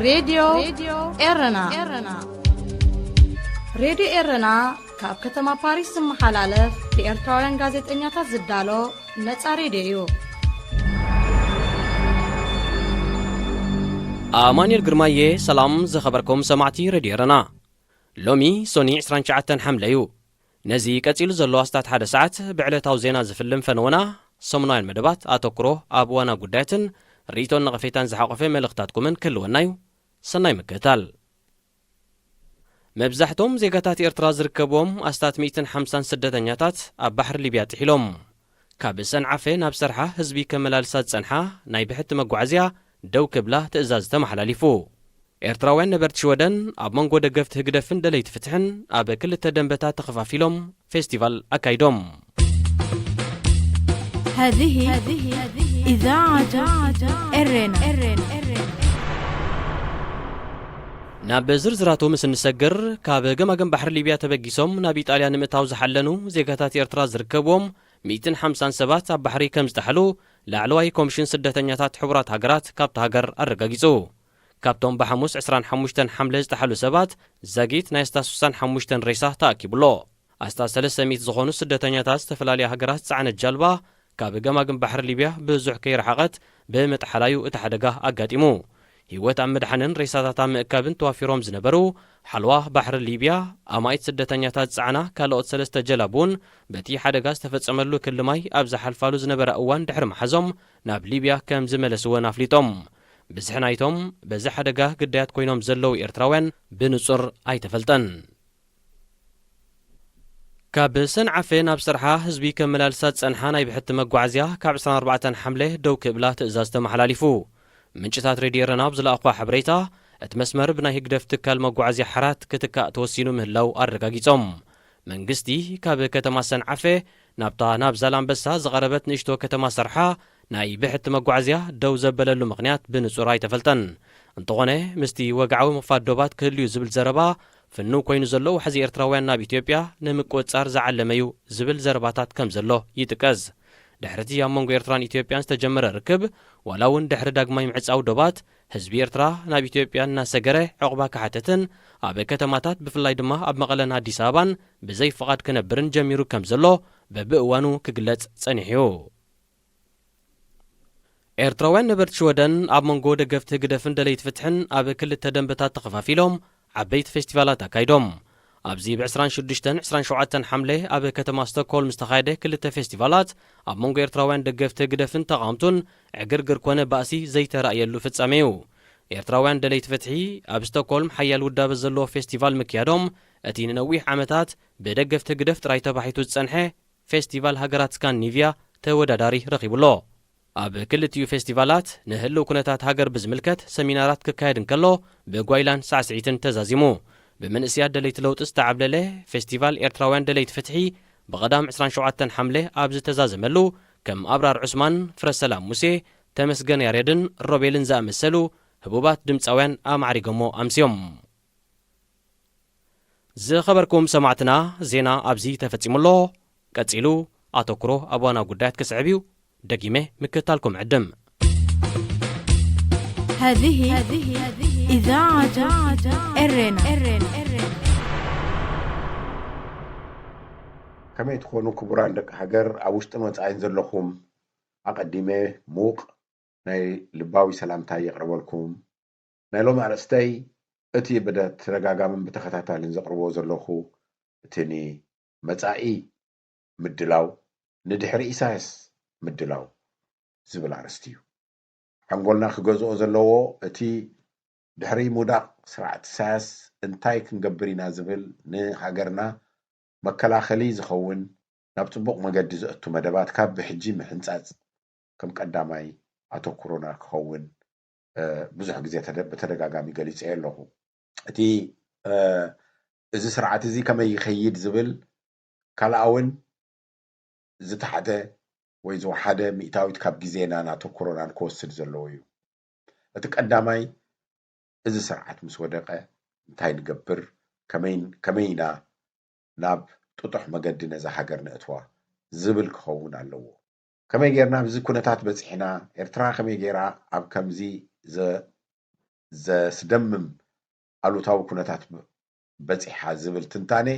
ሬድዮ ኤረና። ሬድዮ ኤረና ካብ ከተማ ፓሪስ ዝመሓላለፍ ብኤርትራውያን ጋዜጠኛታት ዝዳሎ ነጻ ሬድዮ እዩ። ኣማኑኤል ግርማየ። ሰላም ዝኸበርኩም ሰማዕቲ ሬድዮ ኤረና። ሎሚ ሶኒ ዕስራን ትሽዓተን ሓምለ እዩ። ነዚ ቀጺሉ ዘሎ ኣስታት ሓደ ሰዓት ብዕለታዊ ዜና ዝፍልም ፈነወና፣ ሰሙናውያን መደባት ኣተኩሮ ኣብ ዋና ጉዳያትን ርእይቶን ነቐፌታን ዝሓቆፈ መልእኽታትኩምን ክህልወና እዩ። ሰናይ ምክትታል። መብዛሕቶም ዜጋታት ኤርትራ ዝርከብዎም ኣስታት ሚእትን ሓምሳን ስደተኛታት ኣብ ባሕሪ ሊብያ ጥሒሎም። ካብ ሰንዓፈ ናብ ሰርሓ ህዝቢ ከመላልሳ ዝጸንሓ ናይ ብሕቲ መጓዓዝያ ደው ክብላ ትእዛዝ ተመሓላሊፉ። ኤርትራውያን ነበርቲ ሽወደን ኣብ መንጎ ደገፍቲ ህግደፍን ደለይቲ ፍትሕን ኣብ ክልተ ደንበታት ተኸፋፊሎም ፌስቲቫል ኣካይዶም። هذه إذاعة إرنا. ናብ ዝርዝራቱ ምስ እንሰግር፣ ካብ ገማግም ባሕሪ ሊብያ ተበጊሶም ናብ ኢጣልያ ንምእታው ዝሓለኑ ዜጋታት ኤርትራ ዝርከብዎም ሚእትን ሓምሳን ሰባት ኣብ ባሕሪ ከም ዝጠሓሉ ላዕለዋይ ኮሚሽን ስደተኛታት ሕቡራት ሃገራት ካብታ ሃገር ኣረጋጊጹ። ካብቶም ብሓሙስ ዕስራን ሓሙሽተን ሓምለ ዝጠሓሉ ሰባት፣ ዛጊት ናይ ኣስታት ስሳን ሓሙሽተን ሬሳ ተኣኪቡሎ። ኣስታት ሰለስተ ሚእቲ ዝኾኑ ስደተኛታት ዝተፈላለያ ሃገራት ዝጸዓነት ጃልባ ካብ ገማግም ባሕሪ ሊብያ ብዙሕ ከይረሓቐት ብምጥሓላዩ እቲ ሓደጋ ኣጋጢሙ። ህይወት ኣብ ምድሓንን ሬሳታት ኣብ ምእካብን ተዋፊሮም ዝነበሩ ሓለዋ ባሕሪ ሊብያ፣ ኣማኢት ስደተኛታት ዝጸዓና ካልኦት ሰለስተ ጀላቡ እውን በቲ ሓደጋ ዝተፈጸመሉ ክሊ ማይ ኣብ ዝሓልፋሉ ዝነበረ እዋን ድሕሪ ምሓዞም ናብ ሊብያ ከም ዝመለስወን ኣፍሊጦም። ብዝሒ ናይቶም በዚ ሓደጋ ግዳያት ኮይኖም ዘለዉ ኤርትራውያን ብንጹር ኣይተፈልጠን። ካብ ሰንዓፈ ናብ ሰርሓ ህዝቢ ከመላልሳ ዝጸንሓ ናይ ብሕቲ መጓዓዝያ ካብ ዕስራን ኣርባዕተን ሓምለ ደው ክብላ ትእዛዝ ተመሓላሊፉ። ምንጭታት ሬድዮ ኤረና ኣብ ዝለኣኽዋ ሓበሬታ፣ እቲ መስመር ብናይ ህግደፍ ትካል መጓዓዝያ ሓራት ክትካእ ተወሲኑ ምህላው ኣረጋጊጾም። መንግስቲ ካብ ከተማ ሰንዓፈ ናብታ ናብ ዛላምበሳ ዝቐረበት ንእሽቶ ከተማ ሰርሓ ናይ ብሕቲ መጓዓዝያ ደው ዘበለሉ ምኽንያት ብንጹር ኣይተፈልጠን። እንተኾነ፣ ምስቲ ወግዓዊ ምኽፋት ዶባት ክህልዩ ዝብል ዘረባ ፍኑው ኮይኑ ዘሎ ዋሕዚ ኤርትራውያን ናብ ኢትዮጵያ ንምቁጽጻር ዝዓለመ እዩ ዝብል ዘረባታት ከም ዘሎ ይጥቀስ። ድሕሪ እቲ ኣብ መንጎ ኤርትራን ኢትዮጵያን ዝተጀመረ ርክብ፣ ዋላ እውን ድሕሪ ዳግማይ ምዕጻው ዶባት፣ ህዝቢ ኤርትራ ናብ ኢትዮጵያ እናሰገረ ዕቑባ ክሓትትን ኣብ ከተማታት ብፍላይ ድማ ኣብ መቐለን ኣዲስ ኣበባን ብዘይ ፍቓድ ክነብርን ጀሚሩ ከም ዘሎ በብእዋኑ ክግለጽ ጸኒሑ እዩ። ኤርትራውያን ነበርቲ ሽወደን ኣብ መንጎ ደገፍቲ ህግደፍን ደለይቲ ፍትሕን ኣብ ክልተ ደንበታት ተኸፋፊሎም ዓበይቲ ፌስቲቫላት ኣካይዶም። ኣብዚ ብ ዕስራን ሽዱሽተን ዕስራን ሸውዓተን ሓምለ ኣብ ከተማ ስቶክሆልም ዝተኻየደ ክልተ ፌስቲቫላት ኣብ መንጎ ኤርትራውያን ደገፍቲ ህግደፍን ተቓወምቱን ዕግርግር ኮነ ባእሲ ዘይተራእየሉ ፍጻሜ እዩ። ኤርትራውያን ደለይቲ ፍትሒ ኣብ ስቶክሆልም ሓያል ውዳበ ዘለዎ ፌስቲቫል ምክያዶም፣ እቲ ንነዊሕ ዓመታት ብደገፍቲ ህግደፍ ጥራይ ተባሒቱ ዝጸንሐ ፌስቲቫል ሃገራት ስካንዲኒቭያ ተወዳዳሪ ረኺቡሎ። ኣብ ክልቲኡ ፌስቲቫላት ንህልው ኩነታት ሃገር ብዝምልከት ሰሚናራት ክካየድ እንከሎ፣ ብጓይላን ሳዕስዒትን ተዛዚሙ። ብመንእሰያት ደለይቲ ለውጢ ዝተዓብለለ ፌስቲቫል ኤርትራውያን ደለይቲ ፍትሒ ብቐዳም ዕስራን ሸውዓተን ሓምለ ኣብ ዝተዛዘመሉ፣ ከም ኣብራር ዑስማን፣ ፍረሰላም ሙሴ፣ ተመስገን ያሬድን ሮቤልን ዝኣመሰሉ ህቡባት ድምጻውያን ኣማዕሪጎሞ ኣምስዮም። ዝኸበርኩም ሰማዕትና፣ ዜና ኣብዚ ተፈጺሙ ኣሎ። ቀጺሉ ኣተኩሮ ኣብ ዋና ጉዳያት ክስዕብ እዩ። ደጊመ ምክትታልኩም ዕድም። هذه إذاعة إرنا. ከመይ ትኾኑ ክቡራን ደቂ ሃገር ኣብ ውሽጥን ወጻኢን ዘለኹም? ኣቐዲመ ምዉቕ ናይ ልባዊ ሰላምታ የቕርበልኩም። ናይ ሎሚ ኣርእስተይ እቲ ብተደጋጋምን ብተኸታታልን ዘቕርቦ ዘለኹ እቲ ንመጻኢ ምድላው፣ ንድሕሪ ኢሳያስ ምድላው ዝብል ኣርእስቲ እዩ። ሓንጎልና ክገዝኦ ዘለዎ እቲ ድሕሪ ምውዳቕ ስርዓት ኢሳያስ እንታይ ክንገብር ኢና ዝብል ንሃገርና መከላኸሊ ዝኸውን ናብ ጽቡቕ መገዲ ዘእቱ መደባት ካብ ብሕጂ ምሕንጻጽ ከም ቀዳማይ ኣተኩሮና ክኸውን፣ እ፣ ብዙሕ ግዜ ተደ-፣ ብተደጋጋሚ ገሊጸዮ ኣለኹ። እቲ፣ እ፣ እዚ ስርዓት እዚ ከመይ ይኸይድ ዝብል ካልኣውን ዝተሓተ ወይ ዝወሓደ ሚእታዊት ካብ ግዜናን ኣተኩሮናን ክወስድ ዘለዎ እዩ። እቲ ቀዳማይ፣ እዚ ስርዓት ምስ ወደቐ እንታይ ንገብር፣ ከመይ፣ ከመይ ኢና ናብ ጥጡሕ መገዲ ነዛ ሃገር ነእትዋ ዝብል ክኸውን ኣለዎ። ከመይ ጌርና ኣብዚ ኩነታት በጺሕና፣ ኤርትራ ከመይ ጌራ ኣብ ከምዚ ዘ-፣ ዘስደምም ኣሉታዊ ኩነታት በፂሓ ዝብል ትንታኔ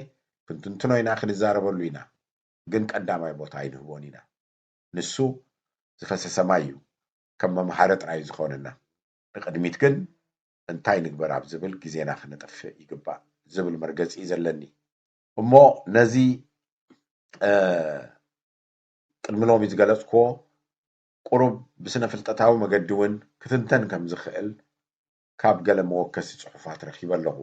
ክንትንትኖ ኢና፣ ክንዛረበሉ ኢና። ግን ቀዳማይ ቦታ ኣይንህቦን ኢና። ንሱ ዝፈሰሰ ማይ እዩ ከም መምሃሪ ጥራይ ዝኾነና። ንቕድሚት ግን እንታይ ንግበር ኣብ ዝብል ግዜና ክነጥፍእ ይግባእ ዝብል መርገፂ እዩ ዘለኒ። እሞ ነዚ ቅድሚ ሎሚ ዝገለፅክዎ ቁሩብ ብስነ ፍልጠታዊ መገዲ እውን ክትንተን ከም ዝኽእል ካብ ገለ መወከሲ ፅሑፋት ረኺበ ኣለኹ።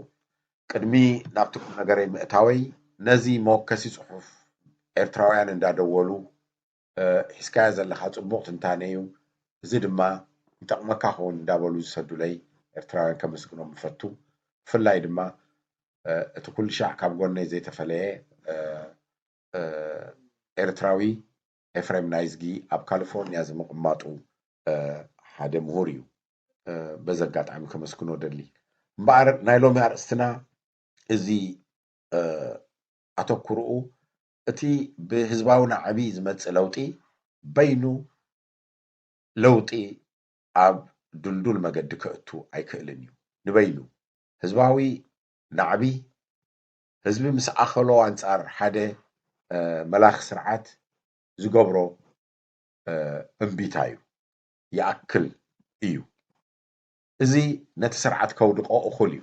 ቅድሚ ናብቲ ቁም ነገረይ ምእታወይ ነዚ መወከሲ ፅሑፍ ኤርትራውያን እንዳደወሉ ሒዝካዮ ዘለኻ ፅቡቕ ትንታነ እዩ፣ እዚ ድማ ይጠቕመካ ክኸውን እንዳበሉ ዝሰዱለይ ኤርትራውያን ከመስግኖም እፈቱ። ብፍላይ ድማ እቲ ኩሉ ሻዕ ካብ ጎነይ ዘይተፈለየ ኤርትራዊ ኤፍሬም ናይዝጊ ኣብ ካሊፎርኒያ ዝምቕማጡ ሓደ ምሁር እዩ። በዚ ኣጋጣሚ ከመስግኖ ደሊ። እምበኣር ናይ ሎሚ ኣርእስትና እዚ ኣተኩርኡ እቲ ብህዝባዊ ናዕቢ ዝመጽእ ለውጢ በይኑ ለውጢ ኣብ ድልዱል መገዲ ከእቱ ኣይክእልን እዩ። ንበይኑ ህዝባዊ ናዕቢ ህዝቢ ምስ ኣኸሎ ኣንጻር ሓደ መላኺ ስርዓት ዝገብሮ እምቢታ እዩ፣ ይኣክል እዩ። እዚ ነቲ ስርዓት ከውድቖ እኹል እዩ።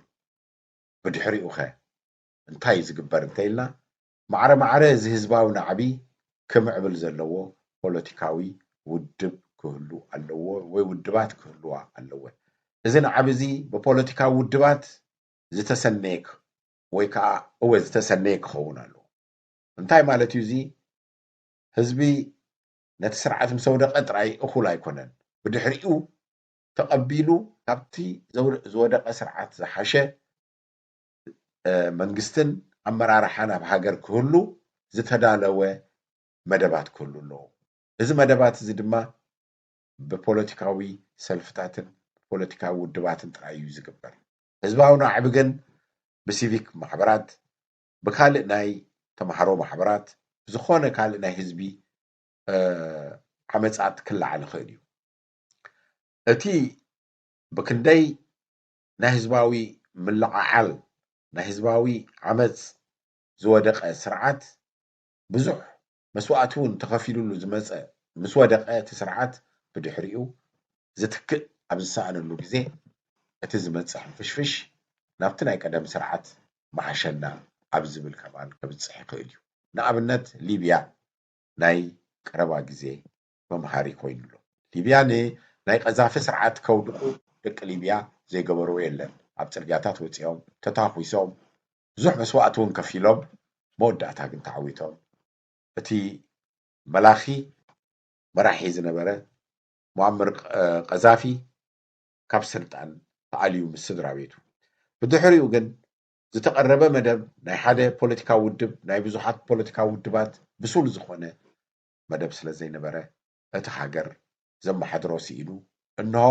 ብድሕሪኡ ኸ እንታይ እዩ ዝግበር እንተኢልና፣ ማዕረ ማዕረ እዚ ህዝባዊ ናዕቢ ክምዕብል ዘለዎ ፖለቲካዊ ውድብ ክህሉ ኣለዎ ወይ ውድባት ክህልዋ ኣለወ። እዚ ናዕቢ እዚ ብፖለቲካዊ ውድባት ዝተሰነየ ወይ ከዓ እወ ዝተሰነየ ክኸውን ኣለዎ። እንታይ ማለት እዩ እዚ? ህዝቢ ነቲ ስርዓት ምስ ኣውደቐ ጥራይ እኹል ኣይኮነን። ብድሕሪኡ ተቐቢሉ ካብቲ ዝወደቐ ስርዓት ዝሓሸ መንግስትን ኣመራርሓን ኣብ ሃገር ክህሉ ዝተዳለወ መደባት ክህሉ ኣለዎ። እዚ መደባት እዚ ድማ ብፖለቲካዊ ሰልፍታትን ብፖለቲካዊ ውድባትን ጥራይ እዩ ዝግበር። ህዝባዊ ናዕቢ ግን ብሲቪክ ማሕበራት፣ ብካልእ ናይ ተምሃሮ ማሕበራት፣ ብዝኾነ ካልእ ናይ ህዝቢ ዓመጻት ክለዓል ይኽእል እዩ። እቲ ብክንደይ ናይ ህዝባዊ ምልዕዓል፣ ናይ ህዝባዊ ዓመጽ ዝወደቐ ስርዓት ብዙሕ መስዋእቲ እውን ተኸፊሉሉ ዝመጸ ምስ ወደቐ እቲ ስርዓት ብድሕሪኡ ዝትክእ ኣብ ዝሰኣነሉ ግዜ እቲ ዝመጽእ ሕንፍሽፍሽ ናብቲ ናይ ቀደም ስርዓት መሓሸና ኣብ ዝብል ከማን ከብጽሕ ይኽእል እዩ። ንኣብነት ሊብያ ናይ ቀረባ ግዜ መምሃሪ ኮይኑ ኣሎ። ሊብያ ንናይ ቀዛፊ ስርዓት ከውድቑ ደቂ ሊብያ ዘይገበርዎ የለን። ኣብ ጽርግያታት ወጺኦም ተታኹሶም ብዙሕ መስዋእቲ እውን ከፊሎም መወዳእታ ግን ተዓዊቶም እቲ መላኺ መራሒ ዝነበረ ሙዓመር ቀዛፊ ካብ ስልጣን ተኣልዩ ምስ ስድራ ቤቱ። ብድሕሪኡ ግን ዝተቐረበ መደብ ናይ ሓደ ፖለቲካዊ ውድብ ናይ ብዙሓት ፖለቲካዊ ውድባት ብሱል ዝኾነ መደብ ስለ ዘይነበረ እቲ ሃገር ዘመሓድሮ ስኢኑ እንሆ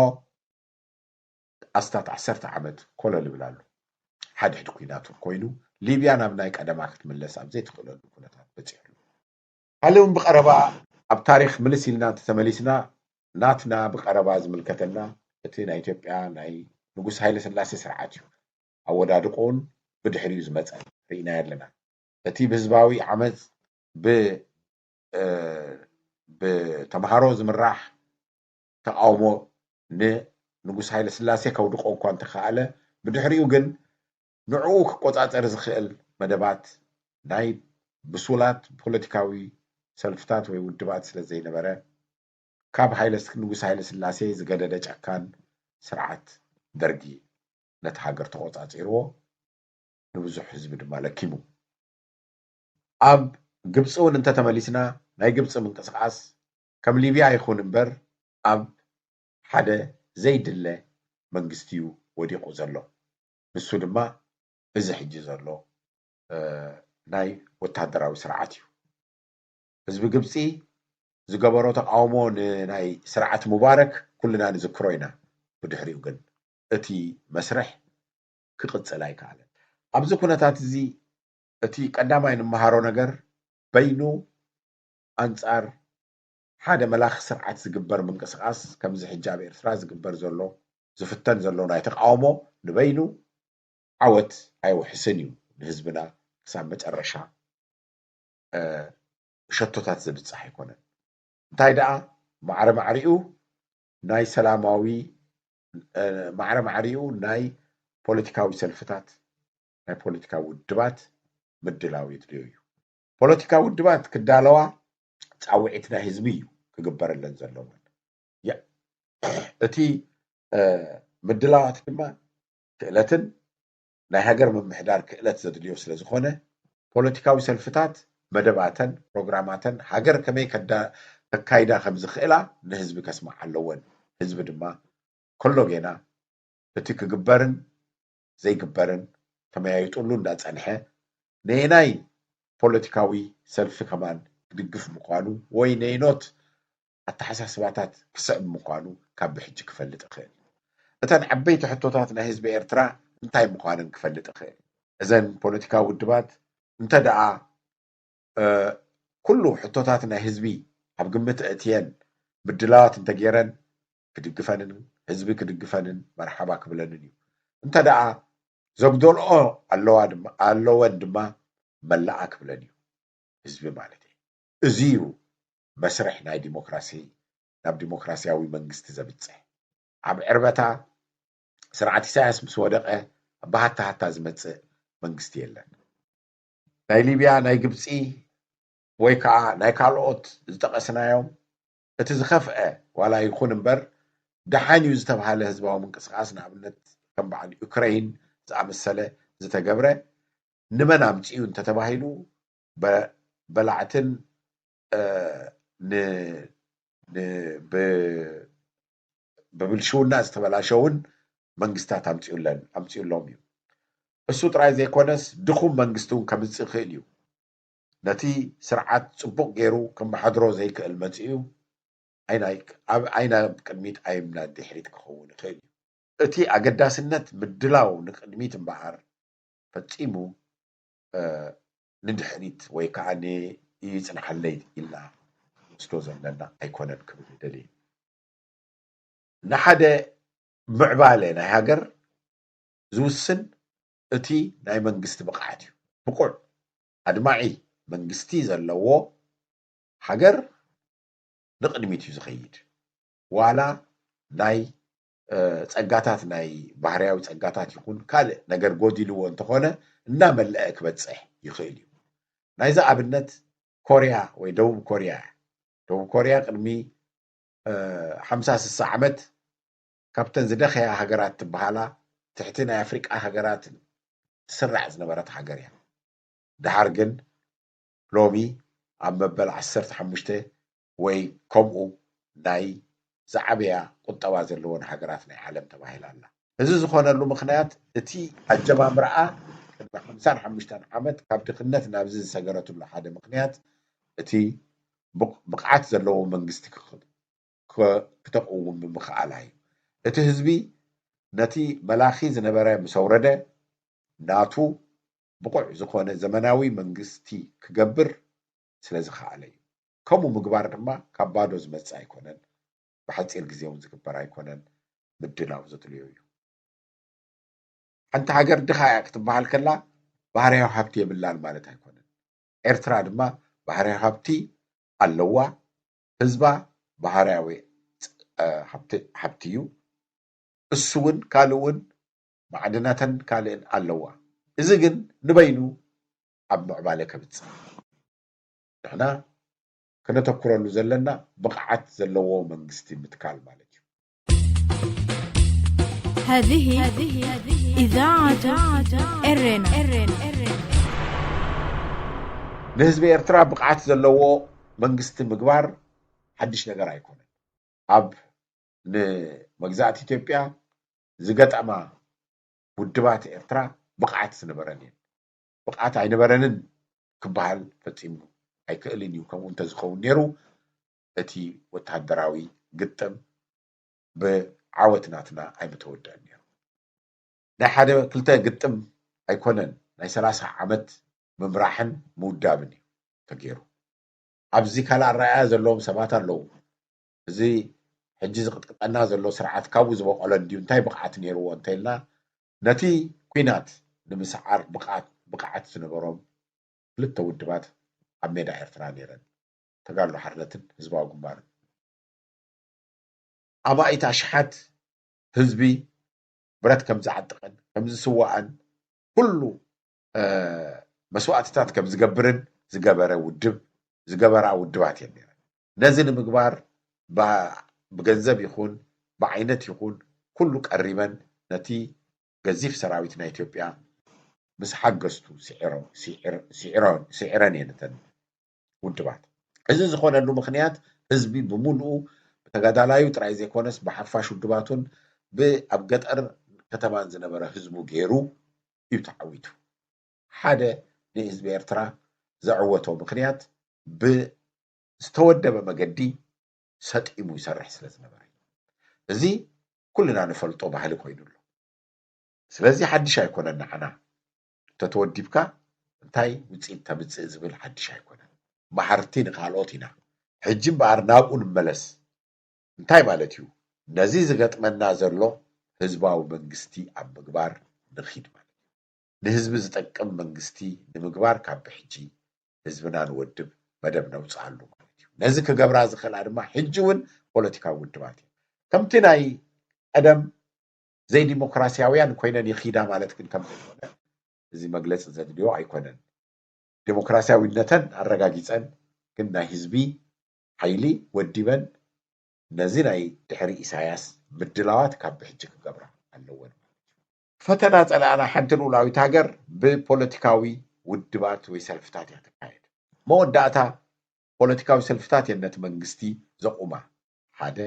ኣስታት ዓሰርተ ዓመት ኮለል ይብል ኣሎ። ሓድሕድ ኩናት ኮይኑ ሊብያ ናብ ናይ ቀደማ ክትምለስ ኣብ ዘይትኽእለሉ ኩነታት በፂሑ ኣሎ። ካልእ እውን ብቐረባ ኣብ ታሪክ ምልስ ኢልና እንተተመሊስና ናትና ብቐረባ ዝምልከተና እቲ ናይ ኢትዮጵያ ናይ ንጉስ ሃይለ ስላሴ ስርዓት እዩ። ኣወዳድቆን ብድሕሪኡ ዝመፀ ርኢናዮ ኣለና። እቲ ብህዝባዊ ዓመፅ ብ ብተምሃሮ ዝምራሕ ተቃውሞ ንንጉስ ሃይለ ስላሴ ከውድቆ እኳ እንተኸኣለ ብድሕሪኡ ግን ንዕኡ ክቆፃፀር ዝኽእል መደባት ናይ ብሱላት ፖለቲካዊ ሰልፍታት ወይ ውድባት ስለ ዘይነበረ ካብ ሃይለ ንጉስ ሃይለ ስላሴ ዝገደደ ጨካን ስርዓት ደርጊ ነቲ ሃገር ተቆፃፂርዎ ንብዙሕ ህዝቢ ድማ ለኪሙ። ኣብ ግብፂ እውን እንተተመሊስና ናይ ግብፂ ምንቅስቃስ ከም ሊብያ ይኹን እምበር ኣብ ሓደ ዘይድለ መንግስቲ እዩ ወዲቑ ዘሎ። ንሱ ድማ እዚ ሕጂ ዘሎ ናይ ወታደራዊ ስርዓት እዩ። ህዝቢ ግብፂ ዝገበሮ ተቃውሞ ንናይ ስርዓት ሙባረክ ኩልና ንዝክሮ ኢና። ብድሕሪኡ ግን እቲ መስርሕ ክቕፅል ኣይከኣለን። ኣብዚ ኩነታት እዚ እቲ ቀዳማይ ንመሃሮ ነገር በይኑ ኣንፃር ሓደ መላኺ ስርዓት ዝግበር ምንቅስቃስ ከምዚ ሕጂ ኣብ ኤርትራ ዝግበር ዘሎ ዝፍተን ዘሎ ናይ ተቃውሞ ንበይኑ ዓወት ኣይውሕስን እዩ። ንህዝብና ክሳብ መጨረሻ ሸቶታት ዘብፅሕ ኣይኮነን። እንታይ ደኣ ማዕረ ማዕሪኡ ናይ ሰላማዊ ማዕረ ማዕሪኡ ናይ ፖለቲካዊ ሰልፍታት ናይ ፖለቲካዊ ውድባት ምድላው የድልዮ እዩ። ፖለቲካዊ ውድባት ክዳለዋ ፃውዒት ናይ ህዝቢ እዩ ክግበረለን ዘለዎን። እቲ ምድላዋት ድማ ክእለትን ናይ ሃገር ምምሕዳር ክእለት ዘድልዮ ስለ ዝኾነ ፖለቲካዊ ሰልፍታት መደባተን ፕሮግራማተን ሃገር ከመይ ከካይዳ ከም ዝኽእላ ንህዝቢ ከስምዓ ኣለወን። ህዝቢ ድማ ከሎ ጌና እቲ ክግበርን ዘይግበርን ተመያይጡሉ እንዳጸንሐ ነየናይ ፖለቲካዊ ሰልፊ ከማን ክድግፍ ምዃኑ ወይ ነየኖት ኣተሓሳስባታት ክስዕብ ምዃኑ ካብ ብሕጂ ክፈልጥ እኽእል። እተን ዓበይቲ ሕቶታት ናይ ህዝቢ ኤርትራ እንታይ ምዃነን ክፈልጥ እኽእል። እዘን ፖለቲካዊ ውድባት እንተ ደኣ ኩሉ ሕቶታት ናይ ህዝቢ ኣብ ግምት እእትየን ምድላዋት እንተገይረን ክድግፈንን ህዝቢ ክድግፈንን መርሓባ ክብለንን እዩ። እንተ ደኣ ዘጉደልኦ ኣለወን ድማ መላኣ ክብለን እዩ ህዝቢ ማለት እዩ። እዚ እዩ መስርሕ ናይ ዲሞክራሲ ናብ ዲሞክራሲያዊ መንግስቲ ዘብፅሕ። ኣብ ዕርበታ ስርዓት ኢሳያስ ምስ ወደቐ ብሃታሃታ ዝመፅእ መንግስቲ የለን። ናይ ሊብያ ናይ ግብፂ ወይ ከዓ ናይ ካልኦት ዝጠቐስናዮም እቲ ዝኸፍአ ዋላ ይኹን እምበር ደሓን እዩ ዝተብሃለ ህዝባዊ ምንቅስቃስ ንኣብነት ከም በዓል ዩክረይን ዝኣመሰለ ዝተገብረ ንመን ኣምፅኡ እንተተባሂሉ በላዕትን ብብልሽውና ዝተበላሸውን መንግስታት ኣምፅኡለን ኣምፅኡሎም እዩ። እሱ ጥራይ ዘይኮነስ ድኹም መንግስቲ እውን ከምፅእ ይኽእል እዩ። ነቲ ስርዓት ፅቡቕ ገይሩ ከመሓድሮ ዘይክእል መፅኡ ኣይናብ ቅድሚት ኣይም ናብ ድሕሪት ክኸውን ይኽእል እዩ። እቲ ኣገዳስነት ምድላው ንቅድሚት እምበኣር ፈጺሙ ንድሕሪት ወይ ከዓ ይፅንሓለይ ኢልና ክንወስዶ ዘለና ኣይኮነን ክብል ይደሊ። ንሓደ ምዕባለ ናይ ሃገር ዝውስን እቲ ናይ መንግስቲ ብቕዓት እዩ። ብቑዕ ኣድማዒ መንግስቲ ዘለዎ ሃገር ንቕድሚት እዩ ዝኸይድ። ዋላ ናይ ፀጋታት ናይ ባህርያዊ ፀጋታት ይኹን ካልእ ነገር ጎዲልዎ እንተኾነ እናመለአ ክበፅሕ ይኽእል እዩ። ናይዚ ኣብነት ኮርያ ወይ ደቡብ ኮርያ እያ። ደቡብ ኮርያ ቅድሚ ሓምሳ ስሳ ዓመት ካብተን ዝደኸያ ሃገራት ትበሃላ ትሕቲ ናይ ኣፍሪቃ ሃገራት ትስራዕ ዝነበረት ሃገር እያ። ደሓር ግን ሎሚ ኣብ መበል ዓሰርተ ሓሙሽተ ወይ ከምኡ ናይ ዝዓበያ ቁጠባ ዘለወን ሃገራት ናይ ዓለም ተባሂላ ኣላ። እዚ ዝኾነሉ ምኽንያት እቲ ኣጀማምራኣ ቅድሚ ሓምሳን ሓሙሽተን ዓመት ካብ ድኽነት ናብዚ ዝሰገረትሉ ሓደ ምኽንያት እቲ ብቕ- ብቕዓት ዘለዎ መንግስቲ ክኽ- ክተቕውም ብምኽኣላ እዩ። እቲ ህዝቢ ነቲ መላኺ ዝነበረ ምስ ኣውረደ ናቱ ብቑዕ ዝኾነ ዘመናዊ መንግስቲ ክገብር ስለ ዝኸኣለ እዩ። ከምኡ ምግባር ድማ ካብ ባዶ ዝመጽእ ኣይኮነን፣ ብሓጺር ግዜ እውን ዝግበር ኣይኮነን፣ ምድላው ዘድልዮ እዩ። ሓንቲ ሃገር ድኻ እያ ክትበሃል ከላ ባህርያዊ ሃብቲ የብላን ማለት ኣይኮነን። ኤርትራ ድማ ባህርያዊ ሃብቲ ኣለዋ። ህዝባ ባህርያዊ ሃብቲ እዩ። እሱ እውን ካልእ እውን ማዕድናተን ካልእን ኣለዋ። እዚ ግን ንበይኑ ኣብ ምዕባለ ከብፅሕ ንሕና ክነተኩረሉ ዘለና ብቕዓት ዘለዎ መንግስቲ ምትካል ማለት እዩ። هذه إذاعة إرينا ንህዝቢ ኤርትራ ብቕዓት ዘለዎ መንግስቲ ምግባር ሓድሽ ነገር ኣይኮነን። ኣብ ንመግዛእቲ ኢትዮጵያ ዝገጠማ ውድባት ኤርትራ ብቕዓት ዝነበረን እየን። ብቕዓት ኣይነበረንን ክበሃል ፈጺሙ ኣይክእልን እዩ። ከምኡ እንተዝኸውን ነይሩ እቲ ወተሃደራዊ ግጥም ብዓወት ናትና ኣይምተወደአን ነይሩ። ናይ ሓደ ክልተ ግጥም ኣይኮነን፣ ናይ ሰላሳ ዓመት ምምራሕን ምውዳብን እዩ ተገይሩ። ኣብዚ ካልእ ኣረኣእያ ዘለዎም ሰባት ኣለዉ። እዚ ሕጂ ዝቕጥቅጠና ዘሎ ስርዓት ካብኡ ዝበቖለ እንድዩ፣ እንታይ ብቕዓት ነይርዎ እንተኢልና፣ ነቲ ኲናት ንምስዓር ብቕዓት፣ ብቕዓት ዝነበሮም ክልተ ውድባት ኣብ ሜዳ ኤርትራ ነይረን፣ ተጋድሎ ሓርነትን ህዝባዊ ግንባርን። ኣማኢት ኣሽሓት ህዝቢ ብረት ከም ዝዓጠቐን ከም ዝስዋኣን፣ ኩሉ፣ እ፣ መስዋእትታት ከም ዝገብርን ዝገበረ ውድብ፣ ዝገበራ ውድባት እየን ነይረን። ነዚ ንምግባር ባ-፣ ብገንዘብ ይኹን ብዓይነት ይኹን ኩሉ ቀሪበን ነቲ ገዚፍ ሰራዊት ናይ ኢትዮጵያ ምስ ሓገዝቱ ስዒሮ-፣ ስዒር-፣ ስዒሮ-፣ ስዒረን እየን እተን ውድባት። እዚ ዝኾነሉ ምኽንያት ህዝቢ ብምሉኡ ብተጋዳላዩ ጥራይ ዘይኮነስ ብሓፋሽ ውድባቱን ብ-፣ ኣብ ገጠር ከተማን ዝነበረ ህዝቡ ገይሩ እዩ ተዓዊቱ። ሓደ ንህዝቢ ኤርትራ ዘዕወቶ ምኽንያት ብዝተወደበ መገዲ ሰጢሙ ይሰርሕ ስለ ዝነበረ እዩ። እዚ ኩልና ንፈልጦ ባህሊ ኮይኑ ኣሎ። ስለዚ ሓድሽ ኣይኮነን ንዓና። እንተተወዲብካ እንታይ ውፅኢት ተምፅእ ዝብል ሓድሽ ኣይኮነን። መሃርቲ ንኻልኦት ኢና። ሕጂ እምበኣር ናብኡ ንመለስ። እንታይ ማለት እዩ? ነዚ ዝገጥመና ዘሎ ህዝባዊ መንግስቲ ኣብ ምግባር ንኺድ ማለት እዩ። ንህዝቢ ዝጠቅም መንግስቲ ንምግባር ካብ ብሕጂ ህዝብና ንወድብ፣ መደብ ነውፅኣሉ ማለት እዩ። ነዚ ክገብራ ዝኽእላ ድማ ሕጂ እውን ፖለቲካዊ ውድባት እዩ። ከምቲ ናይ ቀደም ዘይዲሞክራሲያውያን ኮይነን ይኺዳ ማለት ግን ከም ዘይኮነ እዚ መግለፂ ዘድልዮ ኣይኮነን። ዴሞክራሲያዊነተን ኣረጋጊፀን ግን ናይ ህዝቢ ሓይሊ ወዲበን ነዚ ናይ ድሕሪ ኢሳያስ ምድላዋት ካብ ብሕጂ ክገብራ ኣለወን ማለት እዩ። ፈተና ጸላእና ሓንቲ ልኡላዊት ሃገር ብፖለቲካዊ ውድባት ወይ ሰልፍታት እያ ትካየድ። መወዳእታ ፖለቲካዊ ሰልፍታት እየን ነቲ መንግስቲ ዘቑማ። ሓደ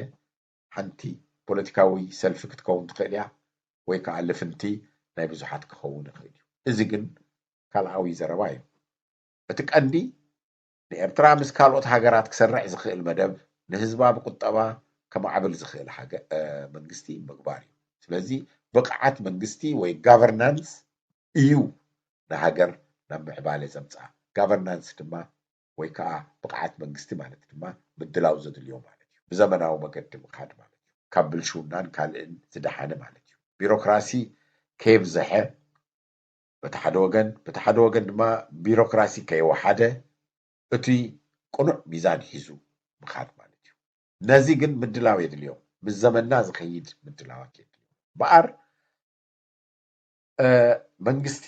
ሓንቲ ፖለቲካዊ ሰልፊ ክትከውን ትኽእል እያ፣ ወይ ከዓ ልፍንቲ ናይ ብዙሓት ክኸውን ይኽእል እዩ። እዚ ግን ካልኣዊ ዘረባ እዩ። እቲ ቀንዲ ንኤርትራ ምስ ካልኦት ሃገራት ክሰርሕ ዝኽእል መደብ፣ ንህዝባ ብቁጠባ ከማዕብል ዝኽእል ሃገ-፣ እ፣ መንግስቲ ምግባር እዩ። ስለዚ ብቕዓት መንግስቲ ወይ ጋቨርናንስ እዩ ንሃገር ናብ ምዕባለ ዘምጽኣ። ጋቨርናንስ ድማ ወይ ከዓ ብቕዓት መንግስቲ ማለት ድማ ምድላው ዘድልዮ ማለት እዩ። ብዘመናዊ መገዲ ምኻድ ማለት እዩ። ካብ ብልሽውናን ካልእን ዝደሓነ ማለት እዩ። ቢሮክራሲ ከየብዝሐ በቲ ሓደ ወገን፣ በቲ ሓደ ወገን ድማ ቢሮክራሲ ከየወሓደ እቲ ቅኑዕ ሚዛን ሒዙ ምኻድ ማለት እዩ። ነዚ ግን ምድላው የድልዮ። ምስ ዘመንና ዝኸይድ ምድላዋት የድልዮ። እምበኣር፣ እ፣ መንግስቲ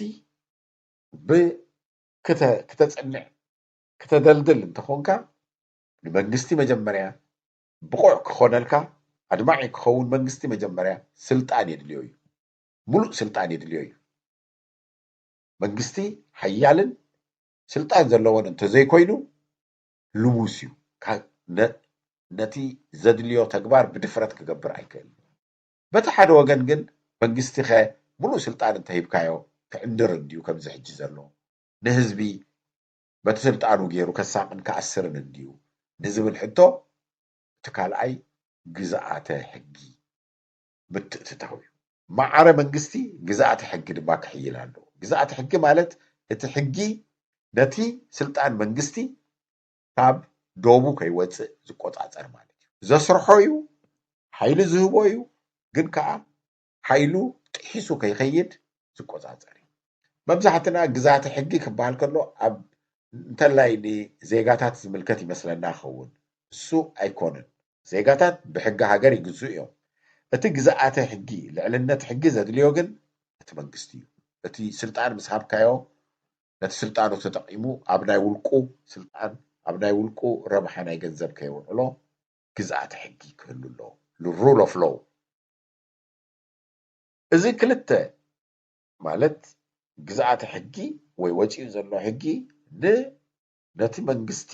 ብ-፣ ክተ-፣ ክተጽንዕ፣ ክተደልድል እንተኾንካ፣ ንመንግስቲ መጀመርያ ብቑዕ ክኾነልካ፣ ኣድማዒ ክኸውን መንግስቲ መጀመርያ ስልጣን የድልዮ እዩ። ሙሉእ ስልጣን የድልዮ እዩ። መንግስቲ ሓያልን ስልጣን ዘለዎን እንተዘይኮይኑ ልሙስ እዩ። ካ-፣ ነ-፣ ነቲ ዘድልዮ ተግባር ብድፍረት ክገብር ኣይክእልን። በቲ ሓደ ወገን ግን መንግስቲኸ ሙሉእ ስልጣን እንተሂብካዮ ክዕንድር እንድዩ ከምዚ ሕጂ ዘሎ? ንህዝቢ በቲ ስልጣኑ ገይሩ ከሳቕን ክኣስርን እንድዩ ንዝብል ሕቶ እቲ ካልኣይ ግዝኣተ ሕጊ ምትእትታው እዩ። ማዕረ መንግስቲ ግዝኣተ ሕጊ ድማ ክሕይል ኣለዎ። ግዝኣተ ሕጊ ማለት እቲ ሕጊ ነቲ ስልጣን መንግስቲ ካብ ዶቡ ከይወፅእ ዝቆፃፀር ማለት እዩ። ዘስርሖ እዩ፣ ሓይሊ ዝህቦ እዩ፣ ግን ከዓ ሓይሉ ጥሒሱ ከይኸይድ ዝቆፃፀር እዩ። መብዛሕትና ግዝኣተ ሕጊ ክበሃል ከሎ ኣብ እንተላይ ንዜጋታት ዝምልከት ይመስለና ይኸውን። እሱ ኣይኮነን። ዜጋታት ብሕጊ ሃገር ይግዝኡ እዮም። እቲ ግዝኣተ ሕጊ፣ ልዕልነት ሕጊ ዘድልዮ ግን እቲ መንግስቲ እዩ። እቲ ስልጣን ምስ ሃብካዮ፣ ነቲ ስልጣኑ ተጠቒሙ ኣብ ናይ ውልቁ ስልጣን፣ ኣብ ናይ ውልቁ ረብሓ ናይ ገንዘብ ከየውዕሎ ግዝኣተ ሕጊ ክህሉ ኣለዎ። ሩል ኦፍ ሎው። እዚ ክልተ ማለት ግዝኣተ ሕጊ ወይ ወፂኡ ዘሎ ሕጊ ን-፣ ነቲ መንግስቲ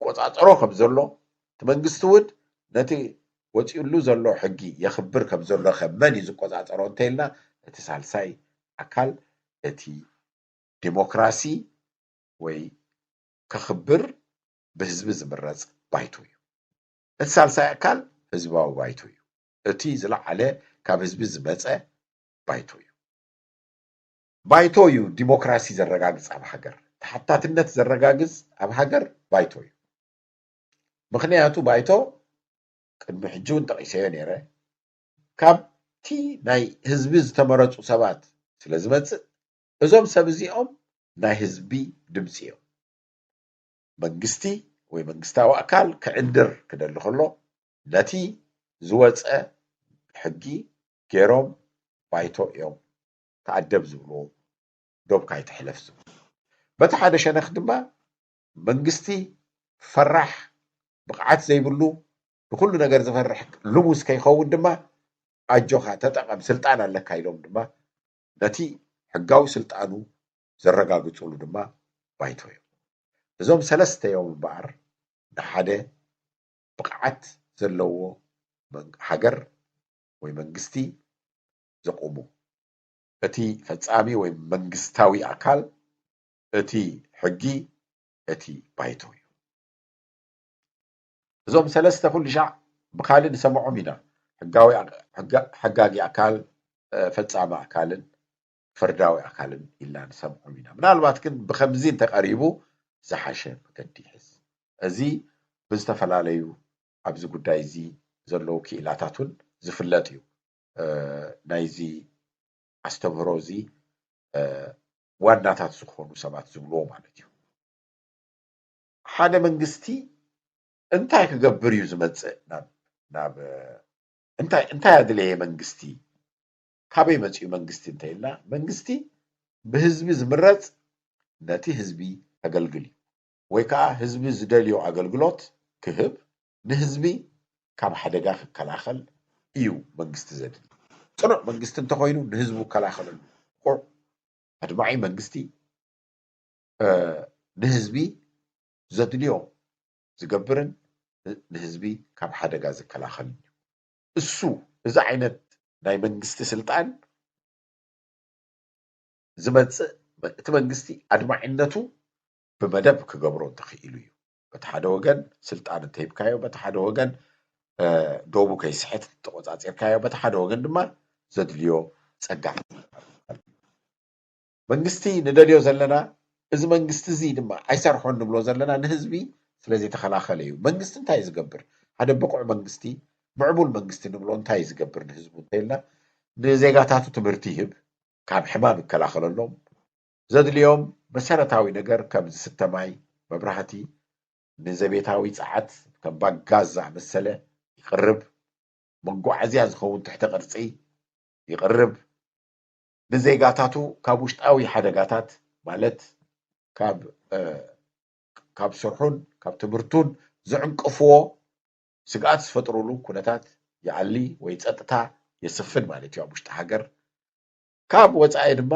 ቆፃፀሮ ከም ዘሎ፣ እቲ መንግስቲ እውን ነቲ ወፂኡሉ ዘሎ ሕጊ የኽብር ከም ዘሎ ከ መን እዩ ዝቆፃፀሮ እንተኢልና፣ እቲ ሳልሳይ ኣካል እቲ ዴሞክራሲ ወይ ከኽብር ብህዝቢ ዝምረፅ ባይቶ እዩ። እቲ ሳልሳይ ኣካል ህዝባዊ ባይቶ እዩ። እቲ ዝለዓለ ካብ ህዝቢ ዝመፀ ባይቶ እዩ። ባይቶ እዩ ዲሞክራሲ ዘረጋግፅ ኣብ ሃገር። ተሓታትነት ዘረጋግፅ ኣብ ሃገር ባይቶ እዩ። ምኽንያቱ ባይቶ ቅድሚ ሕጂ እውን ጠቒሰዮ ነይረ፣ ካብቲ ናይ ህዝቢ ዝተመረፁ ሰባት ስለ ዝመፅእ፣ እዞም ሰብ እዚኦም ናይ ህዝቢ ድምፂ እዮም። መንግስቲ ወይ መንግስታዊ ኣካል ክዕንድር ክደሊ ከሎ፣ ነቲ ዝወፀ ሕጊ ገይሮም ባይቶ እዮም ተኣደብ ዝብልዎ፣ ዶብካ ኣይትሕለፍ ዝብሉ። በቲ ሓደ ሸነኽ ድማ መንግስቲ ፈራሕ፣ ብቕዓት ዘይብሉ፣ ንኹሉ ነገር ዝፈርሕ ልሙስ ከይኸውን ድማ ኣጆኻ ተጠቐም፣ ስልጣን ኣለካ ኢሎም ድማ ነቲ ሕጋዊ ስልጣኑ ዘረጋግፅሉ ድማ ባይቶ እዮም። እዞም ሰለስተ እዮም እምበኣር ንሓደ ብቕዓት ዘለዎ መን-፣ ሃገር ወይ መንግስቲ ዘቑሙ። እቲ ፈጻሚ ወይ መንግስታዊ ኣካል፣ እቲ ሕጊ፣ እቲ ባይቶ እዩ። እዞም ሰለስተ ኩሉ ሻዕ ብኻልእ ንሰምዖም ኢና። ሕጋዊ ኣክ-፣ ሕጋ-፣ ሕጋጊ ኣካል፣ እ፣ ፈጻሚ ኣካልን ፍርዳዊ ኣካልን ኢልና ንሰምዖም ኢና። ምናልባት ግን ብኸምዚ እንተቐሪቡ ዝሓሸ መገዲ ይሕዝ። እዚ ብዝተፈላለዩ ኣብዚ ጉዳይ እዚ ዘለዉ ክኢላታት እውን ዝፍለጥ እዩ። እ፣ ናይዚ ኣስተምህሮ እዚ፣ እ፣ ዋናታት ዝኾኑ ሰባት ዝብልዎ ማለት እዩ። ሓደ መንግስቲ እንታይ ክገብር እዩ ዝመጽእ? ናብ፣ ናብ፣ እ፣ እንታይ፣ እንታይ ኣድለየ መንግስቲ? ካበይ መጺኡ መንግስቲ እንተኢልና፣ መንግስቲ ብህዝቢ ዝምረጽ ነቲ ህዝቢ ከገልግል እዩ። ወይ ከዓ ህዝቢ ዝደልዮ ኣገልግሎት ክህብ፣ ንህዝቢ ካብ ሓደጋ ክከላኸል እዩ መንግስቲ ዘድሊ። ጽኑዕ መንግስቲ እንተኾይኑ ንህዝቡ ክከላኸለሉ፣ ቁዕ ኣድማዒ መንግስቲ፣ እ፣ ንህዝቢ ዘድልዮ ዝገብርን ን-፣ ንህዝቢ ካብ ሓደጋ ዝከላኸልን እዩ። እሱ፣ እዚ ዓይነት ናይ መንግስቲ ስልጣን ዝመጽእ፣ እቲ መንግስቲ ኣድማዒነቱ ብመደብ ክገብሮ እንተኽኢሉ እዩ። በቲ ሓደ ወገን ስልጣን እንተሂብካዮ፣ በቲ ሓደ ወገን፣ እ፣ ዶቡ ከይስሕት እንተቆጻጺርካዮ፣ በቲ ሓደ ወገን ድማ ዘድልዮ ጸጋ። መንግስቲ ንደልዮ ዘለና፣ እዚ መንግስቲ እዚ ድማ ኣይሰርሖን ንብሎ ዘለና ንህዝቢ ስለ ዘይተኸላኸለ እዩ። መንግስቲ እንታይ እዩ ዝገብር? ሓደ ብቑዕ መንግስቲ፣ ምዕቡል መንግስቲ ንብሎ እንታይ እዩ ዝገብር ንህዝቡ እንተኢልና፣ ንዜጋታቱ ትምህርቲ ይህብ፣ ካብ ሕማም ይከላኸለሎም፣ ዘድልዮም መሰረታዊ ነገር ከም ዝስተ ማይ፣ መብራህቲ፣ ንዘቤታዊ ጸዓት ከም ባጋዝ ዝኣመሰለ ይቕርብ፣ መጓዓዝያ ዝኸውን ትሕተ ቅርጺ ይቕርብ፣ ንዜጋታቱ ካብ ውሽጣዊ ሓደጋታት ማለት ካብ፣ እ፣ ካብ ስርሑን ካብ ትምህርቱን ዝዕንቅፍዎ ስግኣት ዝፈጥሩሉ ኩነታት ይኣሊ ወይ ጸጥታ የስፍን ማለት እዩ ኣብ ውሽጢ ሃገር። ካብ ወጻኢ ድማ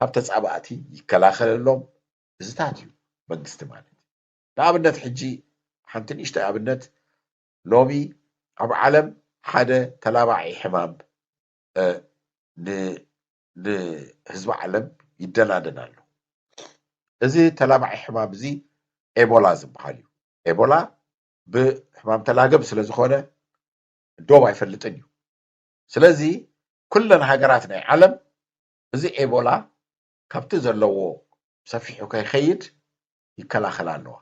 ካብ ተጻባእቲ ይከላኸለሎም። እዚታት እዩ መንግስቲ ማለት። ንኣብነት ሕጂ ሓንቲ ንእሽተይ ኣብነት፣ ሎሚ ኣብ ዓለም ሓደ ተላባዒ ሕማም፣ እ፣ ን-፣ ንህዝቢ ዓለም ይደናደን ኣሎ። እዚ ተላባዒ ሕማም እዚ ኤቦላ ዝበሃል እዩ። ኤቦላ ብሕማም ተላገብ ስለ ዝኾነ ዶብ ኣይፈልጥን እዩ። ስለዚ ኩለን ሃገራት ናይ ዓለም እዚ ኤቦላ ካብቲ ዘለዎ ሰፊሑ ከይኸይድ ይከላኸላ ኣለዋ።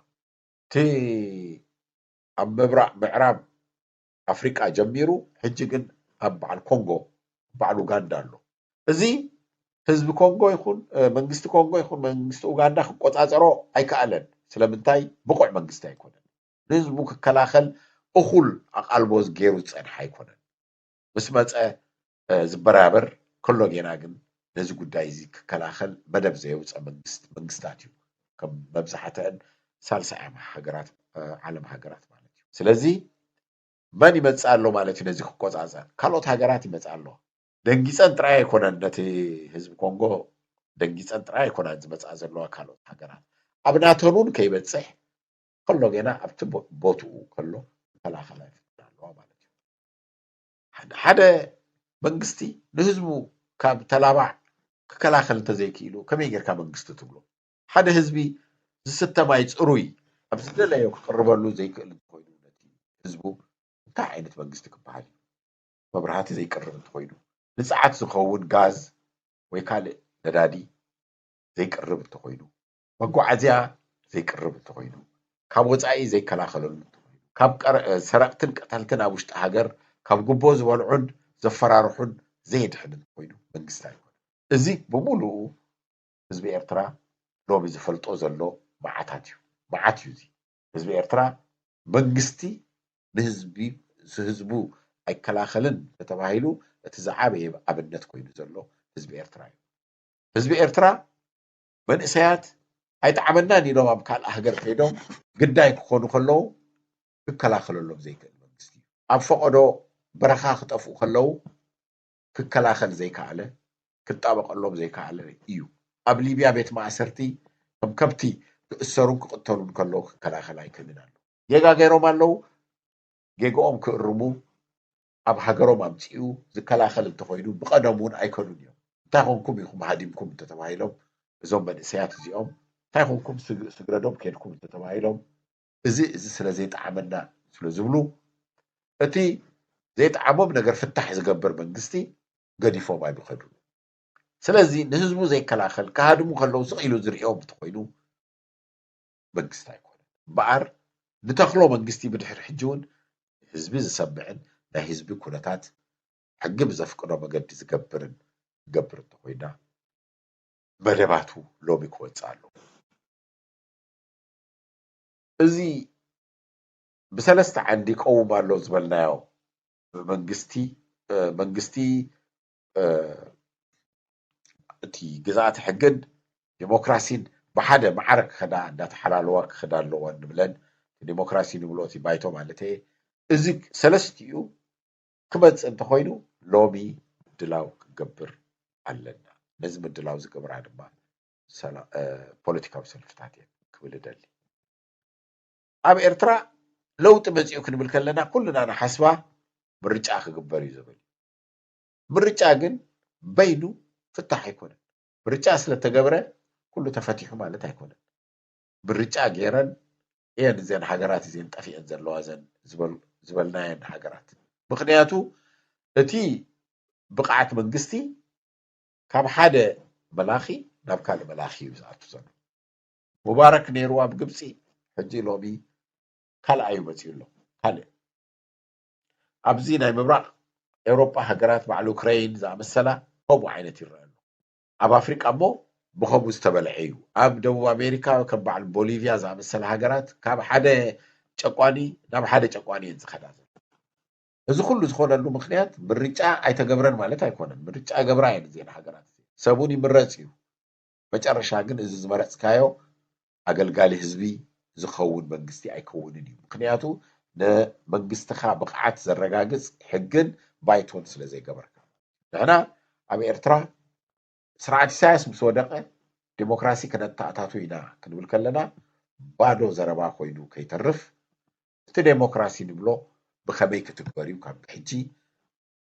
እቲ ኣብ ምብራቕ ምዕራብ ኣፍሪቃ ጀሚሩ ሕጂ ግን ኣብ በዓል ኮንጎ፣ በዓል ኡጋንዳ ኣሎ። እዚ ህዝቢ ኮንጎ ይኹን፣ እ፣ መንግስቲ ኮንጎ ይኹን መንግስቲ ኡጋንዳ ክቆጻጸሮ ኣይከኣለን። ስለምንታይ? ብቑዕ መንግስቲ ኣይኮነን። ንህዝቡ ክከላኸል እኹል ኣቓልቦ ገይሩ ዝጸንሐ ኣይኮነን። ምስ መጸ፣ እ፣ ዝበራበር ከሎ ጌና ግን ነዚ ጉዳይ እዚ ክከላኸል መደብ ዘየውጸ መንግስት-፣ መንግስታት እዩ። ከም መብዛሕትአን ሳልሳይ ዓለም ሃገራት፣ እ፣ ዓለም ሃገራት ማለት እዩ። ስለዚ መን ይመጽእ ኣሎ ማለት እዩ ነዚ ክቆጻጸር? ካልኦት ሃገራት ይመጽእ ኣሎ። ደንጊጸን ጥራይ ኣይኮነን፣ ነቲ ህዝቢ ኮንጎ ደንጊጸን ጥራይ ኣይኮነን ዝመጽኣ ዘለዋ ካልኦት ሃገራት። ኣብ ናተን እውን ከይበጽሕ ከሎ ጌና ኣብቲ ቦ-፣ ቦትኡ ከሎ መከላኸላ ይፍጠር ኣለዋ ማለት እዩ። ሓደ፣ ሓደ መንግስቲ ንህዝቡ ካብ ተላባዕ ክከላኸል እንተዘይክኢሉ ከመይ ጌርካ መንግስቲ ትብሎ? ሓደ ህዝቢ ዝስተ ማይ ጽሩይ ኣብ ዝደለዮ ክቕርበሉ ዘይክእል እንተኾይኑ ነቲ ህዝቡ እንታይ ዓይነት መንግስቲ ክበሃል እዩ? መብራህቲ ዘይቅርብ እንተኾይኑ፣ ንጸዓት ዝኸውን ጋዝ ወይ ካልእ ነዳዲ ዘይቅርብ እንተኾይኑ፣ መጓዓዝያ ዘይቅርብ እንተኾይኑ፣ ካብ ወጻኢ ዘይከላኸለሉ እንተኾይኑ፣ ካብ ቀረ-፣ ሰረቕትን ቀተልትን ኣብ ውሽጢ ሃገር ካብ ጉቦ ዝበልዑን ዘፈራርሑን ዘየድሕንን ኮይኑ መንግስቲ ኣይኮነን። እዚ ብምሉኡ ህዝቢ ኤርትራ ሎሚ ዝፈልጦ ዘሎ መዓታት እዩ። መዓት እዩ እዚ። ህዝቢ ኤርትራ መንግስቲ ንህዝቢ፣ ህዝቡ ኣይከላኸልን ተተባሂሉ እቲ ዝዓበየ ኣብነት ኮይኑ ዘሎ ህዝቢ ኤርትራ እዩ። ህዝቢ ኤርትራ መንእሰያት ኣይጠዓመናን ኢሎም ኣብ ካልእ ሃገር ከይዶም ግዳይ ክኾኑ ከለዉ ክከላኸለሎም ዘይክእል መንግስቲ እዩ። ኣብ ፈቐዶ በረኻ ክጠፍኡ ከለዉ ክከላኸል ዘይከኣለ፣ ክጣበቐሎም ዘይከኣለ እዩ። ኣብ ሊብያ ቤት ማእሰርቲ ከም ከብቲ ክእሰሩን ክቕተሉን ከለዉ ክከላኸል ኣይክእልን ኣሎ። ጌጋ ገይሮም ኣለዉ፣ ጌግኦም ክእርሙ ኣብ ሃገሮም ኣምጺኡ ዝከላኸል እንተኾይኑ ብቐደም እውን ኣይከዱን እዮም። እንታይ ኮንኩም ኢኹም ሃዲምኩም እንተተባሂሎም እዞም መንእሰያት እዚኦም እንታይ ኮንኩም ስግ-፣ ስግረዶም ከድኩም እንተተባሂሎም እዚ፣ እዚ ስለ ዘይጠዓመና ስለ ዝብሉ እቲ ዘይጠዓሞም ነገር ፍታሕ ዝገብር መንግስቲ ገዲፎም ኣይምኸዱን። ስለዚ ንህዝቡ ዘይከላኸል ክሃድሙ ከለዉ ስቕ ኢሉ ዝርእዮም እንተኾይኑ መንግስቲ ኣይኮነን። እምበኣር ንተኽሎ መንግስቲ ብድሕሪ ሕጂ እውን ህዝቢ ዝሰምዕን ናይ ህዝቢ ኩነታት ሕጊ ብዘፍቅዶ መገዲ ዝገብርን ክገብር እንተኾይና መደባቱ ሎሚ ክወፅእ ኣለዎ። እዚ ብሰለስተ ዓንዲ ይቀውም ኣሎ ዝበልናዮ መንግስቲ፣ እ፣ መንግስቲ፣ እ፣ እቲ ግዝኣተ ሕግን ዲሞክራሲን ብሓደ ማዕረ ክኸዳ እንዳተሓላለዋ ክኸዳ ኣለዋ ንብለን። ዲሞክራሲ ንብሎ እቲ ባይቶ ማለት እየ። እዚ ሰለስቲኡ ክመጽእ እንተኾይኑ ሎሚ ምድላው ክንገብር ኣለና። ነዚ ምድላው ዝገብራ ድማ ሰላ-፣ እ፣ ፖለቲካዊ ሰልፍታት እየን ክብል እደሊ። ኣብ ኤርትራ ለውጢ መጺኡ ክንብል ከለና ኩልና ንሓስባ ምርጫ ክግበር እዩ ዝብል። ምርጫ ግን በይኑ ፍታሕ ኣይኮነን። ምርጫ ስለተገብረ ኩሉ ተፈቲሑ ማለት ኣይኮነን። ምርጫ ገይረን እየን እዘን ሃገራት እዚአን ጠፊአን ዘለዋ እዘን ዝበል-፣ ዝበልናየን ሃገራት። ምኽንያቱ እቲ ብቕዓት መንግስቲ ካብ ሓደ መላኺ ናብ ካልእ መላኺ እዩ ዝኣቱ ዘሎ። ሙባረክ ነይሩ ኣብ ግብፂ፣ ሕጂ ሎሚ ካልኣዩ መፂኡ ኣሎ። ካልእ ኣብዚ ናይ ምብራቕ ኤውሮጳ ሃገራት ባዕሉ ዩክረይን ዝኣመሰላ ከምኡ ዓይነት ይረአ ኣሎ። ኣብ ኣፍሪቃ እሞ ብኸምኡ ዝተበልዐ እዩ። ኣብ ደቡብ ኣሜሪካ ከም በዓል ቦሊቪያ ዝኣመሰላ ሃገራት ካብ ሓደ ጨቋኒ ናብ ሓደ ጨቋኒ እየን ዝኸዳ ዘሎ። እዚ ኩሉ ዝኾነሉ ምኽንያት ምርጫ ኣይተገብረን ማለት ኣይኮነን። ምርጫ ይገብራ እየን እዚአን ሃገራት። ሰብ እውን ይምረፅ እዩ። መጨረሻ ግን እዚ ዝመረፅካዮ ኣገልጋሊ ህዝቢ ዝኸውን መንግስቲ ኣይከውንን እዩ። ምኽንያቱ ንመንግስትኻ ብቕዓት ዘረጋግፅ ሕግን ባይቶን ስለ ዘይገበርካ። ንሕና ኣብ ኤርትራ ስርዓት ኢሳያስ ምስ ወደቐ ዲሞክራሲ ክነተኣታቱ ኢና ክንብል ከለና ባዶ ዘረባ ኮይኑ ከይተርፍ እቲ ዴሞክራሲ ንብሎ ብኸመይ ክትግበር እዩ ካብ ሕጂ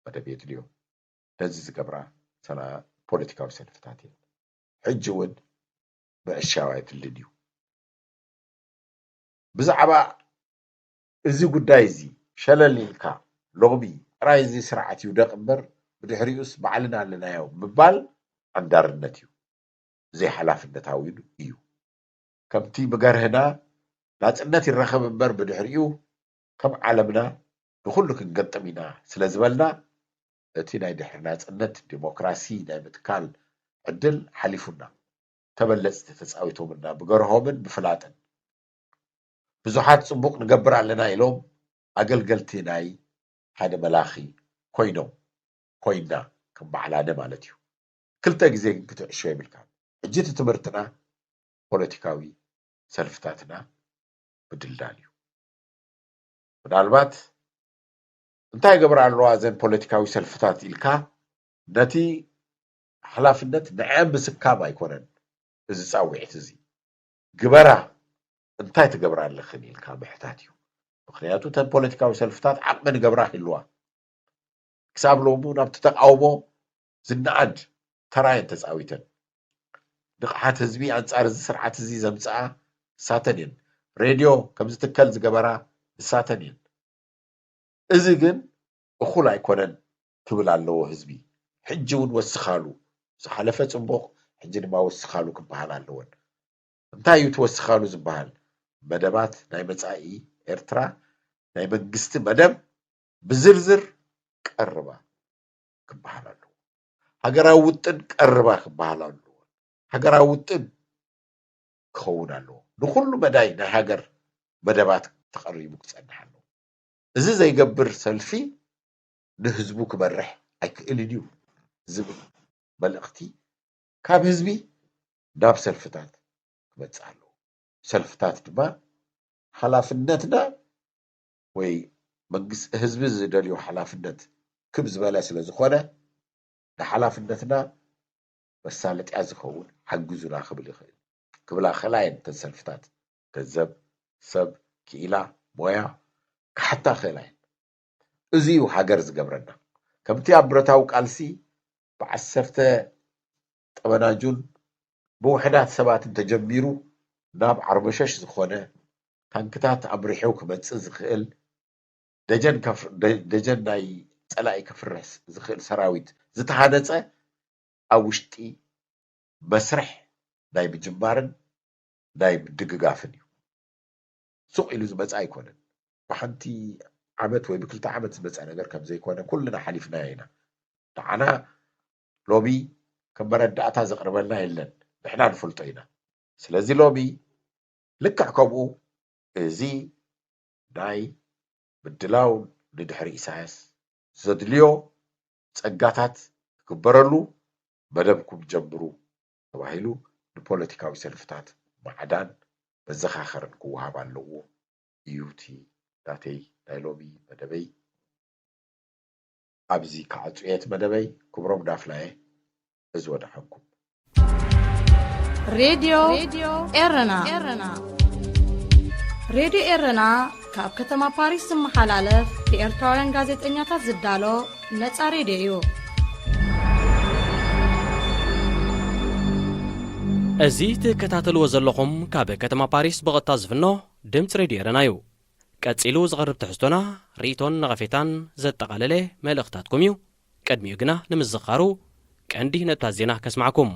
መደብ የድልዮ። ነዚ ዝገብራ ሰላ-፣ ፖለቲካዊ ሰልፍታት እየን። ሕጂ እውን ምዕሻው ኣየድልን እዩ። ብዛዕባ እዚ ጉዳይ እዚ ሸለል ኢልካ ሎሚ ጥራይ እዚ ስርዓት ይውደቕ እምበር ብድሕሪኡስ ባዕልና ኣለናዮ ምባል ዓንዳርነት እዩ፣ ዘይሓላፍነታዊ እዩ። ከምቲ ብገርህና ናጽነት ይረኸብ እምበር ብድሕሪኡ ከም ዓለምና ንኹሉ ክንገጥም ኢና ስለ ዝበልና እቲ ናይ ድሕሪ ናጽነት ዲሞክራሲ ናይ ምትካል ዕድል ሓሊፉና። ተበለጽቲ ተጻዊቶምልና ብገርሆምን ብፍላጥን። ብዙሓት ጽቡቕ ንገብር ኣለና ኢሎም ኣገልገልቲ ናይ ሓደ መላኺ ኮይኖም፣ ኮይና ከም በዓል ኣነ ማለት እዩ። ክልተ ግዜ ግን ክትዕሾ የብልካን። ሕጂ እቲ ትምህርትና ፖለቲካዊ ሰልፍታትና ምድልዳል እዩ። ምናልባት እንታይ ይገብራ ኣለዋ እዘን ፖለቲካዊ ሰልፍታት ኢልካ ነቲ ሓላፍነት ንዐን ምስካም ኣይኮነን እዚ ጻውዒት እዚ። ግበራ፣ እንታይ ትገብራ ኣለኽን ኢልካ ምሕታት እዩ። ምኽንያቱ እተን ፖለቲካዊ ሰልፍታት ዓቕሚ ንገብራ ክህልዋ ክሳብ ሎሚ እውን ኣብቲ ተቃውሞ ዝነኣድ ተራ እየን ተጻዊተን። ንቕሓት ህዝቢ ኣንጻር እዚ ስርዓት እዚ ዘምጽኣ ንሳተን እየን። ሬድዮ ከም ዝትከል ዝገበራ ንሳተን እየን። እዚ ግን እኹል ኣይኮነን ክብል ኣለዎ ህዝቢ። ሕጂ እውን ወስኻሉ፣ ዝሓለፈ ጽቡቕ፣ ሕጂ ድማ ወስኻሉ ክበሃል ኣለወን። እንታይ እዩ እቲ ወስኻሉ ዝበሃል? መደባት ናይ መጻኢ ኤርትራ ናይ መንግስቲ መደብ ብዝርዝር ቀርባ ክበሃል ኣለዎ። ሃገራዊ ውጥን ቀርባ ክበሃል ኣለዎ። ሃገራዊ ውጥን ክኸውን ኣለዎ። ንኹሉ መዳይ ናይ ሃገር መደባት ተቐሪቡ ክጸንሕ ኣለዎ። እዚ ዘይገብር ሰልፊ ንህዝቡ ክመርሕ ኣይክእልን እዩ ዝብል መልእኽቲ ካብ ህዝቢ ናብ ሰልፍታት ክመጽእ ኣለዎ። ሰልፍታት ድማ ሓላፍነትና ወይ መንግስቲ ህዝቢ ዝደልዮ ሓላፍነት ክብ ዝበለ ስለ ዝኾነ ንሓላፍነትና መሳለጥያ ዝኸውን ሓግዙና ክብል ይኽእል ክብላ ክእላ እየን። እተን ሰልፍታት ገንዘብ፣ ሰብ፣ ክኢላ፣ ሞያ ክሓታ ክእላ እየን። እዚ እዩ ሃገር ዝገብረና። ከምቲ ኣብ ብረታዊ ቃልሲ ብዓሰርተ ጠበናጁን ብውሕዳት ሰባትን ተጀሚሩ ናብ ዓርበሸሽ ዝኾነ ታንክታት ኣምሪሑ ክመጽእ ዝኽእል ደጀን ከፍ- ደ- ደጀን ናይ ጸላኢ ከፍርስ ዝኽእል ሰራዊት ዝተሃነጸ ኣብ ውሽጢ መስርሕ ናይ ምጅማርን ናይ ምድግጋፍን እዩ። ሱቕ ኢሉ ዝመጽእ ኣይኮነን። ብሓንቲ ዓመት ወይ ብክልተ ዓመት ዝመጽእ ነገር ከም ዘይኮነ ኩልና ሓሊፍናዮ ኢና። ንዓና ሎሚ ከም መረዳእታ ዘቕርበልና የለን። ንሕና ንፈልጦ ኢና። ስለዚ ሎሚ ልክዕ ከምኡ እዚ ናይ ምድላው ንድሕሪ ኢሳያስ ዘድልዮ ጸጋታት ክግበረሉ መደብኩም ጀምሩ ተባሂሉ ንፖለቲካዊ ሰልፍታት ማዕዳን መዘኻኸርን ክወሃብ ኣለዎ እዩ እቲ ናተይ ናይ ሎሚ መደበይ። ኣብዚ ክዓጹ እየ እቲ መደበይ። ክብሮም ዳፍላየ። እዚ ወደሓንኩም። ሬድዮ ኤረና። ሬድዮ ኤረና ካብ ከተማ ፓሪስ ዝመሓላለፍ ብኤርትራውያን ጋዜጠኛታት ዝዳሎ ነጻ ሬድዮ እዩ። እዚ ትከታተልዎ ዘለኹም ካብ ከተማ ፓሪስ ብቐጥታ ዝፍኖ ድምፂ ሬድዮ ኤረና እዩ። ቀጺሉ ዝቐርብ ትሕዝቶና ርእይቶን ነቐፌታን ዘጠቓለለ መልእኽታትኩም እዩ። ቅድሚኡ ግና ንምዝኻሩ ቀንዲ ነጥብታት ዜና ከስማዕኩም።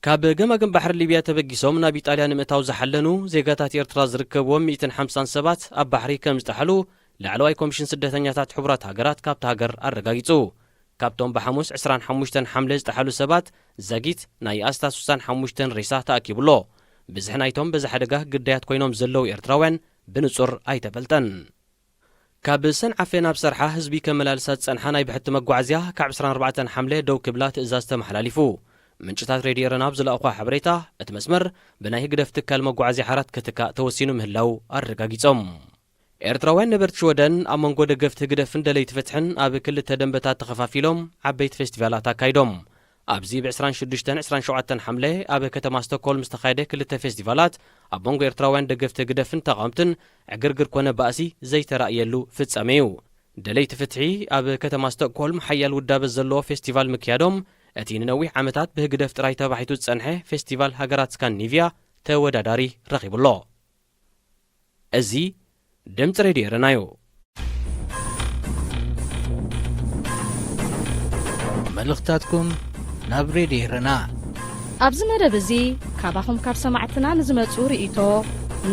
ካብ ገማግም ባሕሪ ሊብያ ተበጊሶም ናብ ኢጣልያ ንምእታው ዝሓለኑ ዜጋታት ኤርትራ ዝርከብዎም ሚእትን ሓምሳን ሰባት ኣብ ባሕሪ ከም ዝጠሓሉ ላዕለዋይ ኮሚሽን ስደተኛታት ሕቡራት ሃገራት ካብታ ሃገር ኣረጋጊጹ። ካብቶም ብሓሙስ ዕስራን ሓሙሽተን ሓምለ ዝጠሓሉ ሰባት ዛጊት ናይ ኣስታት ስሳን ሓሙሽተን ሬሳ ተኣኪቡ ኣሎ። ብዝሒ ናይቶም በዚ ሓደጋ ግዳያት ኮይኖም ዘለዉ ኤርትራውያን ብንጹር ኣይተፈልጠን። ካብ ሰንዓፈ ናብ ሰርሓ ህዝቢ ከመላልሳ ዝጸንሓ ናይ ብሕቲ መጓዓዝያ ካብ ዕስራን ኣርባዕተን ሓምለ ደው ክብላ ትእዛዝ ተመሓላሊፉ። ምንጭታት ሬድዮ ኤረና ኣብ ዝለኣኹዋ ሓበሬታ እቲ መስመር ብናይ ህግደፍ ትካል መጓዓዝያ ሓራት ክትካእ ተወሲኑ ምህላው ኣረጋጊጾም። ኤርትራውያን ነበርቲ ሽወደን ኣብ መንጎ ደገፍቲ ህግደፍን ደለይቲ ፍትሕን ኣብ ክልተ ደንበታት ተኸፋፊሎም ዓበይቲ ፌስቲቫላት ኣካይዶም። ኣብዚ ብ ዕስራን ሽዱሽተን ዕስራን ሸውዓተን ሓምለ ኣብ ከተማ ስቶክሆልም ዝተኻየደ ክልተ ፌስቲቫላት ኣብ መንጎ ኤርትራውያን ደገፍቲ ህግደፍን ተቓወምትን ዕግርግር ኮነ ባእሲ ዘይተራእየሉ ፍጻሜ እዩ። ደለይቲ ፍትሒ ኣብ ከተማ ስቶክሆልም ሓያል ውዳበ ዘለዎ ፌስቲቫል ምክያዶም እቲ ንነዊሕ ዓመታት ብህግደፍ ጥራይ ተባሒቱ ዝጸንሐ ፌስቲቫል ሃገራት ስካንዲኒቭያ ተወዳዳሪ ረኺቡሎ። እዚ ድምፂ ሬድዮ ኤረና እዩ። መልእኽታትኩም ናብ ሬድዮ ኤረና። ኣብዚ መደብ እዚ ካባኹም ካብ ሰማዕትና ንዝመጹ ርእይቶ፣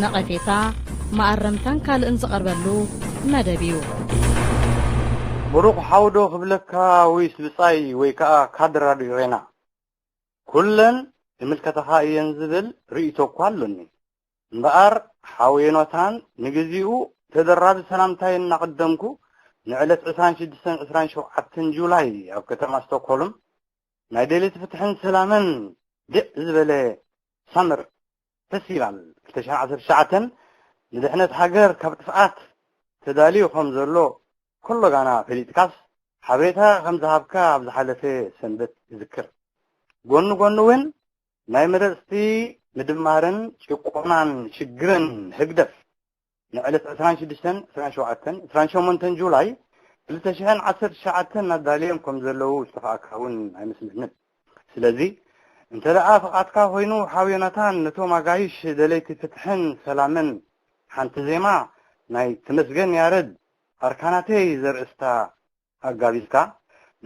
ነቐፌታ፣ መኣረምታን ካልእን ዝቐርበሉ መደብ እዩ። ብሩኽ ሓውዶ ክብለካ ወይስ ብጻይ ወይ ከኣ ካድር ራድዮ ኤረና? ኩለን ይምልከተኻ እየን ዝብል ርእይቶ እኳ ኣሎኒ። እምበኣር ሓው ዮናታን ንግዚኡ ተደራቢ ሰላምታይ እናቐደምኩ ንዕለት ዕስራን ሽዱሽተን ዕስራን ሸውዓተን ጁላይ ኣብ ከተማ ስቶክሆልም ናይ ደልየት ፍትሕን ሰላምን ድዕ ዝበለ ሳመር ፈስቲቫል ክልተ ሽሕን ዓሰርተ ትሽዓተን ንድሕነት ሃገር ካብ ጥፍኣት ተዳልዩ ከም ዘሎ ኮሎ ጋና ፈሊጥካስ ሓበሬታ ከም ዝሃብካ ኣብ ዝሓለፈ ሰንበት ይዝክር። ጎኒ ጎኒ እውን ናይ መረፅቲ ምድማርን ጭቆናን ሽግርን ህግደፍ ንዕለት ዕስራን ሽዱሽተን፣ ዕስራን ሸውዓተን፣ ዕስራን ሸሞንተን ጁላይ ክልተ ሽሕን ዓሰርተ ትሽዓተን እናዳልዮም ከም ዘለዉ ዝተኸኣካ እውን ኣይመስለንን። ስለዚ እንተ ደኣ ፍቓድካ ኮይኑ ሓው ዮናታን ነቶም ኣጋይሽ ደለይቲ ፍትሕን ሰላምን ሓንቲ ዜማ ናይ ተመስገን ያረድ ኣርካናተይ ዘርእስታ ኣጋቢዝካ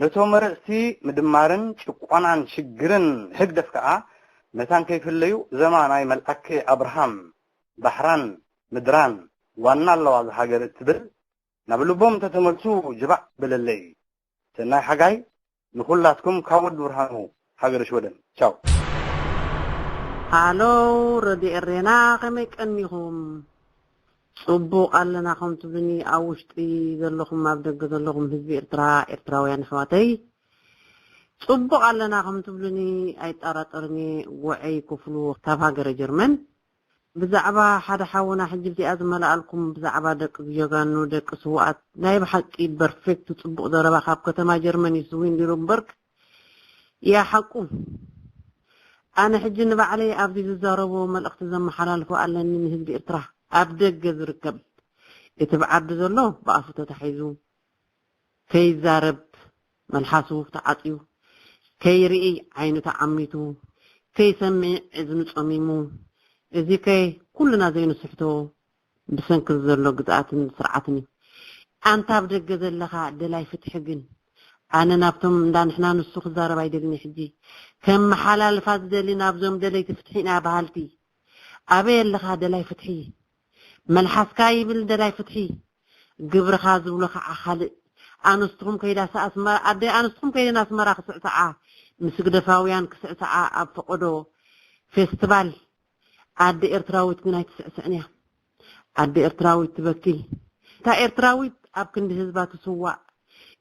ነቶም መረፅቲ ምድማርን ጭቆናን ሽግርን ህግደፍ ከኣ መታን ከይፍለዩ ዘማ ናይ መልኣከ ኣብርሃም ባሕራን ምድራን ዋና ኣለዋ እዛ ሃገር እትብል ናብ ልቦም እንተተመልሱ ጅባዕ በለለይ። ሰናይ ሓጋይ ንኹላትኩም ካብ ወዲ ብርሃኑ ሃገረ ሽወደን። ቻው። ሃሎ ረድዮ ኤሬና፣ ከመይ ቀኒኹም? ጽቡቕ ኣለና ከም ትብሉኒ፣ ኣብ ውሽጢ ዘለኹም ኣብ ደገ ዘለኹም ህዝቢ ኤርትራ፣ ኤርትራውያን ኣሕዋተይ ጽቡቕ ኣለና ከም ትብሉኒ ኣይጠራጠርን እየ። ጎዐይ ክፍሉ ካብ ሃገረ ጀርመን። ብዛዕባ ሓደ ሓውና ሕጂ እዚኣ ዝመልኣልኩም ብዛዕባ ደቂ ጀጋኑ ደቂ ስውኣት ናይ ብሓቂ በርፌክት ጽቡቕ ዘረባ ካብ ከተማ ጀርመን እዩ ስዊንድርበርግ። ያ ሓቁ። ኣነ ሕጂ ንባዕለይ ኣብዚ ዝዛረቦ መልእኽቲ ዘመሓላልፎ ኣለኒ ንህዝቢ ኤርትራ ኣብ ደገ ዝርከብ። እቲ ብዓዲ ዘሎ ብኣፉ ተታሒዙ ከይዛረብ መልሓሱ ተዓጽዩ፣ ከይርኢ ዓይኑ ተዓሚቱ፣ ከይሰምዕ እዝኑ ጸሚሙ፣ እዚ ከ ኩልና ዘይንስሕቶ ብሰንኪ ዘሎ ግዝኣትን ስርዓትን እዩ። ኣንታ ኣብ ደገ ዘለኻ ደላይ ፍትሒ ግን፣ ኣነ ናብቶም እንዳ ንሕና ንሱ ክዛረብ ኣይደልን ሕጂ፣ ከመሓላልፋ ዝደሊ ናብዞም ደለይቲ ፍትሒ ኢና በሃልቲ። ኣበይ ኣለኻ ደላይ ፍትሒ? መልሓስካ ይብል ደላይ ፍትሒ፣ ግብርኻ ዝብሎ ከዓ ካልእ። ኣንስትኹም ከይዳ ኣስመራ ኣደ ኣንስትኹም ከይደን ኣስመራ ክስዕስዓ፣ ምስ ግደፋውያን ክስዕስዓ ኣብ ፈቐዶ ፌስቲቫል ኣደ ኤርትራዊት ግን ኣይትስዕስዕን እያ። ኣደ ኤርትራዊት ትበኪ። እታ ኤርትራዊት ኣብ ክንዲ ህዝባ ትስዋእ፣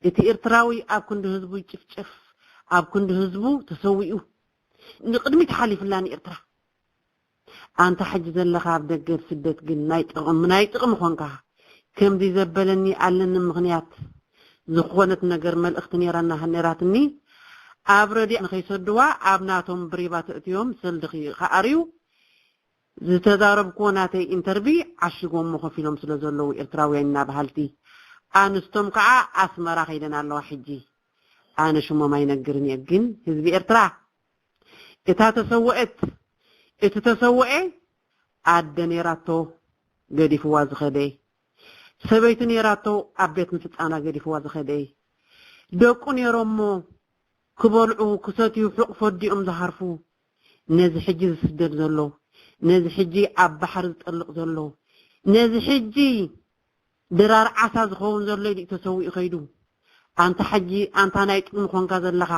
እቲ ኤርትራዊ ኣብ ክንዲ ህዝቡ ይጭፍጨፍ፣ ኣብ ክንዲ ህዝቡ ተሰዊኡ። ንቕድሚት ሓሊፍላ ንኤርትራ። ኣንታ ሕጂ ዘለኻ ኣብ ደገ ኣብ ስደት ግን ናይ ጥቕሚ ናይ ጥቕሚ ኾንካ። ከምዚ ዘበለኒ ኣለኒ ምኽንያት ዝኾነት ነገር መልእኽቲ ነይራና ነይራትኒ ኣብ ረድዮ ንኸይሰድዋ ኣብ ናቶም ብሪባ ተእትዮም ሰልድኺ ከኣርዩ ዝተዛረብክዎ ናተይ ኢንተርቪ ዓሽጎሞ ከፊሎም ስለ ዘለዉ ኤርትራውያን ኢና በሃልቲ ኣንስቶም ከዓ ኣስመራ ከይደን ኣለዋ ሕጂ ኣነ ሽሞም ኣይነግርን እየ ግን ህዝቢ ኤርትራ እታ ተሰወአት እቲ ተሰወኤ ኣደ ነይራቶ ገዲፍዋ ዝኸደ ሰበይቲ ነይራቶ ኣብ ቤት ምሕፃና ገዲፍዋ ዝኸደ ደቁ ነይሮሞ ክበልዑ ክሰትዩ ሕቑፎ ኣዲኦም ዝሃርፉ ነዚ ሕጂ ዝስደድ ዘሎ ነዚ ሕጂ ኣብ ባሕሪ ዝጠልቕ ዘሎ ነዚ ሕጂ ድራር ዓሳ ዝኸውን ዘሎ ኢሉ ተሰዊኡ ከይዱ ኣንታ ሕጂ ኣንታ ናይ ጥቕሚ ኮንካ ዘለኻ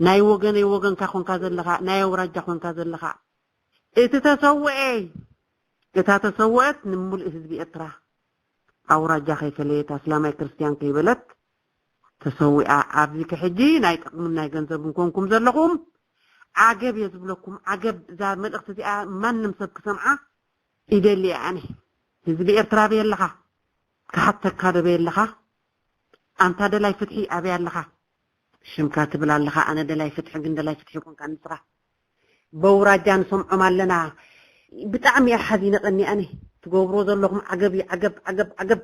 ናይ ወገነይ ወገንካ ኮንካ ዘለኻ ናይ ኣውራጃ ኮንካ ዘለኻ እቲ ተሰውኤ እታ ተሰወአት ንምሉእ ህዝቢ ኤርትራ ኣውራጃ ከይፈለየት ኣስላማይ ክርስትያን ከይበለት ተሰዊኣ ኣብዚ ከሕጂ ናይ ጥቕምን ናይ ገንዘብን ኮንኩም ዘለኹም ዓገብ እየ ዝብለኩም ዓገብ እዛ መልእኽቲ እዚኣ ማንም ሰብ ክሰምዓ ይደሊ እየ ኣነ ህዝቢ ኤርትራ ኣበይ ኣለኻ ክሓተካ ዶ ኣበይ ኣለኻ ኣንታ ደላይ ፍትሒ ኣበይ ኣለኻ ሽምካ ትብል ኣለኻ ኣነ ደላይ ፍትሒ ግን ደላይ ፍትሒ ኮንካ ንስኻ በውራጃ ንሰምዖም ኣለና ብጣዕሚ እያ ሓዚነ ቀኒኣኒ ትገብርዎ ዘለኹም ዓገብ እዩ ዓገብ ዓገብ ዓገብ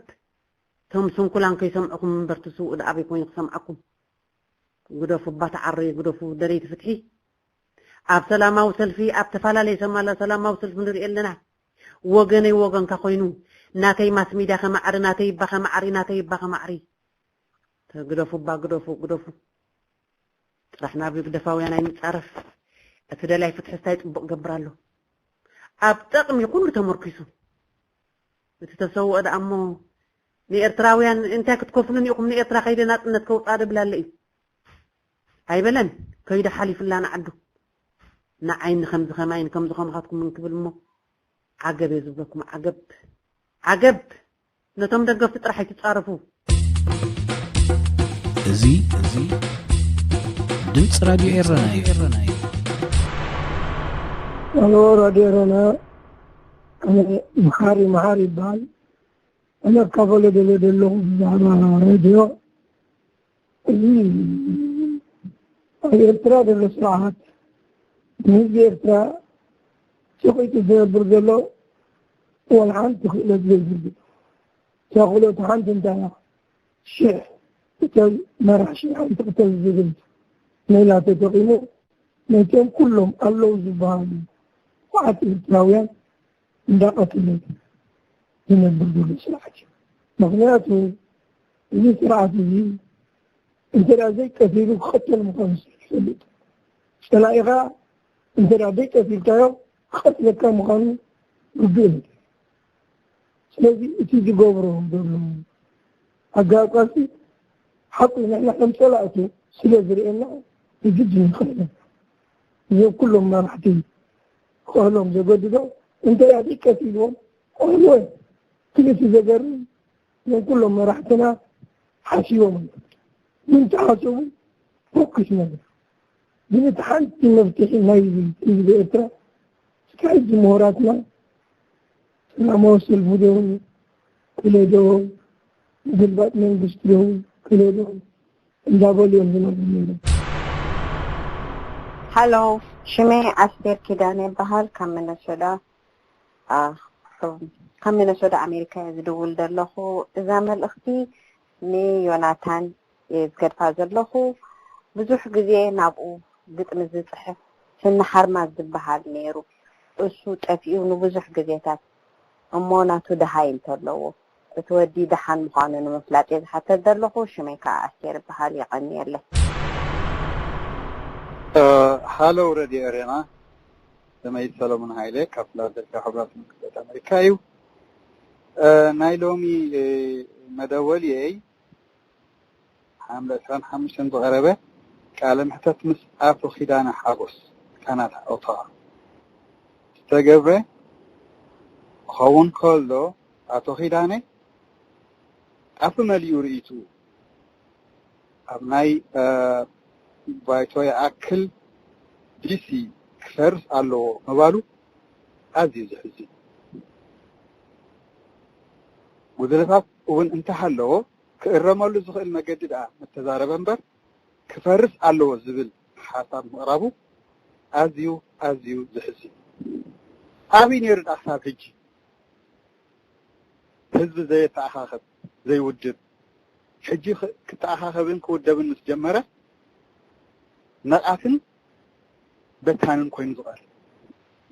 ቶም ስንኩላን ከይሰምዕኹም እምበር ትስውኡ ደኣ ኣበይ ኮይኑ ክሰምዓኩም ግደፉ እባ ተዓረዩ ግደፉ ደለይቲ ፍትሒ ኣብ ሰላማዊ ሰልፊ ኣብ ተፈላለየ ሰማላ ሰላማዊ ሰልፊ ንርኢ ኣለና ወገነይ ወገንካ ኮይኑ ናተይ ማስ ሚድያ ከማዕሪ ናተይ እባ ከማዕሪ ናተይ እባ ከማዕሪ ግደፉ እባ ግደፉ ግደፉ ጥራሕ ናብ ግደፋውያን ኣይንጻረፍ እቲ ደላይ ፍትሒ ስታይ ጽቡቕ ገብር ኣሎ ኣብ ጠቕሚ ኩሉ ተመርኪሱ እቲ ተሰውኦ ደኣ እሞ ንኤርትራውያን እንታይ ክትከፍሉን ኢኹም ንኤርትራ ከይደ ናጽነት ከውጻ ደብላለ እዩ ኣይበለን ከይደ ሓሊፍላ ንዓዱ ንዓይኒ ከምዚ ከማይን ከምዚ ከማኻትኩም እንክብል እሞ ዓገብ እየ ዝብለኩም ዓገብ ዓገብ ነቶም ደገፍቲ ጥራሕ ኣይትጻረፉ። እዚ እዚ ድምፂ ራድዮ ኤረና እዩ። ሄሎ ራድዮ ኤረና፣ ኣነ መሓሪ መሓሪ ይበሃል። ኣነ ኣካፈሎ ደለ ዘለኹ ብዛዕባ ሬድዮ እዚ ኣብ ኤርትራ ዘሎ ስርዓት ንህዝቢ ኤርትራ ጨቂጡ ዝነብር ዘሎ ዋላ ሓንቲ ክእለት ዘይብሉ እታ ክእለቱ ሓንቲ እንታይ እያ ሽሕ ቅተል መራሕ ሽሕ ሓንቲ ቅተል ዝብል ሜላ ተጠቂሙ ነቶም ኩሎም ኣለዉ ዝበሃሉ ኩዓት ኤርትራውያን እንዳቐተለ ዝነብር ዘሎ ስርዓት እዩ። ምኽንያቱ እዚ ስርዓት እዚ እንተ ደኣ ዘይቀቲሉ ክቐተል ምዃኑ ስለ ዝፈልጥ፣ ጸላኢኻ እንተ ደኣ ዘይቀቲልካዮ ክቐትለካ ምዃኑ ርዱእ ነገር እዩ። ስለዚ እቲ ዝገብሮ ዘሎ ኣገባብ ቃልሲ ሓቂ ንሕና ከም ጸላእቱ ስለ ዝርእየና ንግድን ንኽእል። እዞም ኩሎም መራሕቲ ክእህሎም ዘገድዶ እንታይ ኣደቀት ኢልዎም ክእልዎ እዮም። ግን እቲ ዘገርም እዞም ኩሎም መራሕትና ሓሲቦም እዮም። ግን ተሓሰቡ ፎክስ ነገር ግን እቲ ሓንቲ መፍትሒ ናይ ህዝቢ ኤርትራ እስካብ ሕጂ ምሁራትና ሰላማዊ ሰልፊ ዶ ክለ ዶ ምግልባጥ መንግስቲ ዶ ክለ ዶ እንዳበሉ እዮም ዝነብሩ ነይሮም። ሃሎ፣ ሽመይ ኣስቴር ኪዳነ ይበሃል። ካብ ሚነሶዳ፣ ኣ፣ ካብ ሚነሶዳ ኣሜሪካ እየ ዝድውል ዘለኹ። እዛ መልእኽቲ ንዮናታን እየ ዝገድፋ ዘለኹ። ብዙሕ ግዜ ናብኡ ግጥሚ ዝጽሕፍ ስኒ ሓርማዝ ዝበሃል ነይሩ። እሱ ጠፊኡ ንብዙሕ ግዜታት፣ እሞ ናቱ ደሃይ እንተለዎ፣ እቲ ወዲ ደሓን ምዃኑ ንምፍላጥ እየ ዝሓተት ዘለኹ። ሽመይ ከኣ ኣስቴር ይበሃል። የቐንየለይ። ሃሎ ረድዮ ኤሬና፣ ስመይ ሰሎሞን ሃይለ ካብ ፊላደልፊያ ሕቡራት መንግስታት ኣሜሪካ እዩ። ናይ ሎሚ መደወልየይ ሓምለ ዕስራን ሓሙሽተን ዝቐረበ ቃለ መሕተት ምስ ኣቶ ኪዳነ ሓጎስ ካናዳ ኦታዋ ዝተገብረ ክኸውን ከሎ፣ ኣቶ ኪዳነ ኣፉ መሊኡ ርእይትኡ ኣብ ናይ ባይቶ ይኣክል ዲሲ ክፈርስ ኣለዎ ምባሉ ኣዝዩ ዘሕዝን። ጉድለታት እውን እንተሃለዎ ክእረመሉ ዝኽእል መገዲ ደኣ ምተዛረበ እምበር ክፈርስ ኣለዎ ዝብል ሓሳብ ምቕራቡ ኣዝዩ ኣዝዩ ዘሕዝን። ኣበይ ነይሩ ደኣ ክሳብ ሕጂ ህዝቢ ዘየተኣኻኸብ ዘይውድብ ሕጂ ክተኣኻኸብን ክውደብን ምስ ጀመረ ነቓፍን በታንን ኮይኑ ዝቐር።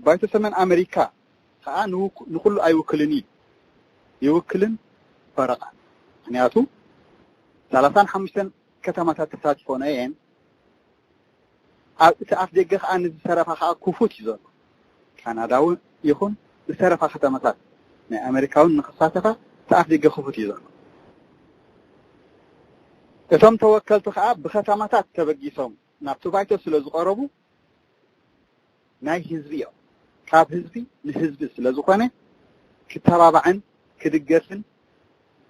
ባይቶ ሰሜን ኣመሪካ ከዓ ንኩሉ ኣይውክልን እዩ፣ ይውክልን ፈረቓ። ምክንያቱ ሰላሳን ሓሙሽተን ከተማታት ተሳቲፎን እየን። ኣብ እቲ ኣፍ ደገ ከዓ ንዝተረፋ ከዓ ክፉት እዩ ዘሎ። ካናዳ እውን ይኹን ዝተረፋ ከተማታት ናይ ኣመሪካ እውን ንክሳተፋ እቲ ኣፍ ደገ ክፉት እዩ ዘሎ። እቶም ተወከልቲ ከዓ ብከተማታት ተበጊሶም ናብቲ ባይቶ ስለ ዝቐረቡ ናይ ህዝቢ እዮም። ካብ ህዝቢ ንህዝቢ ስለ ዝኾነ ክተባባዕን ክድገፍን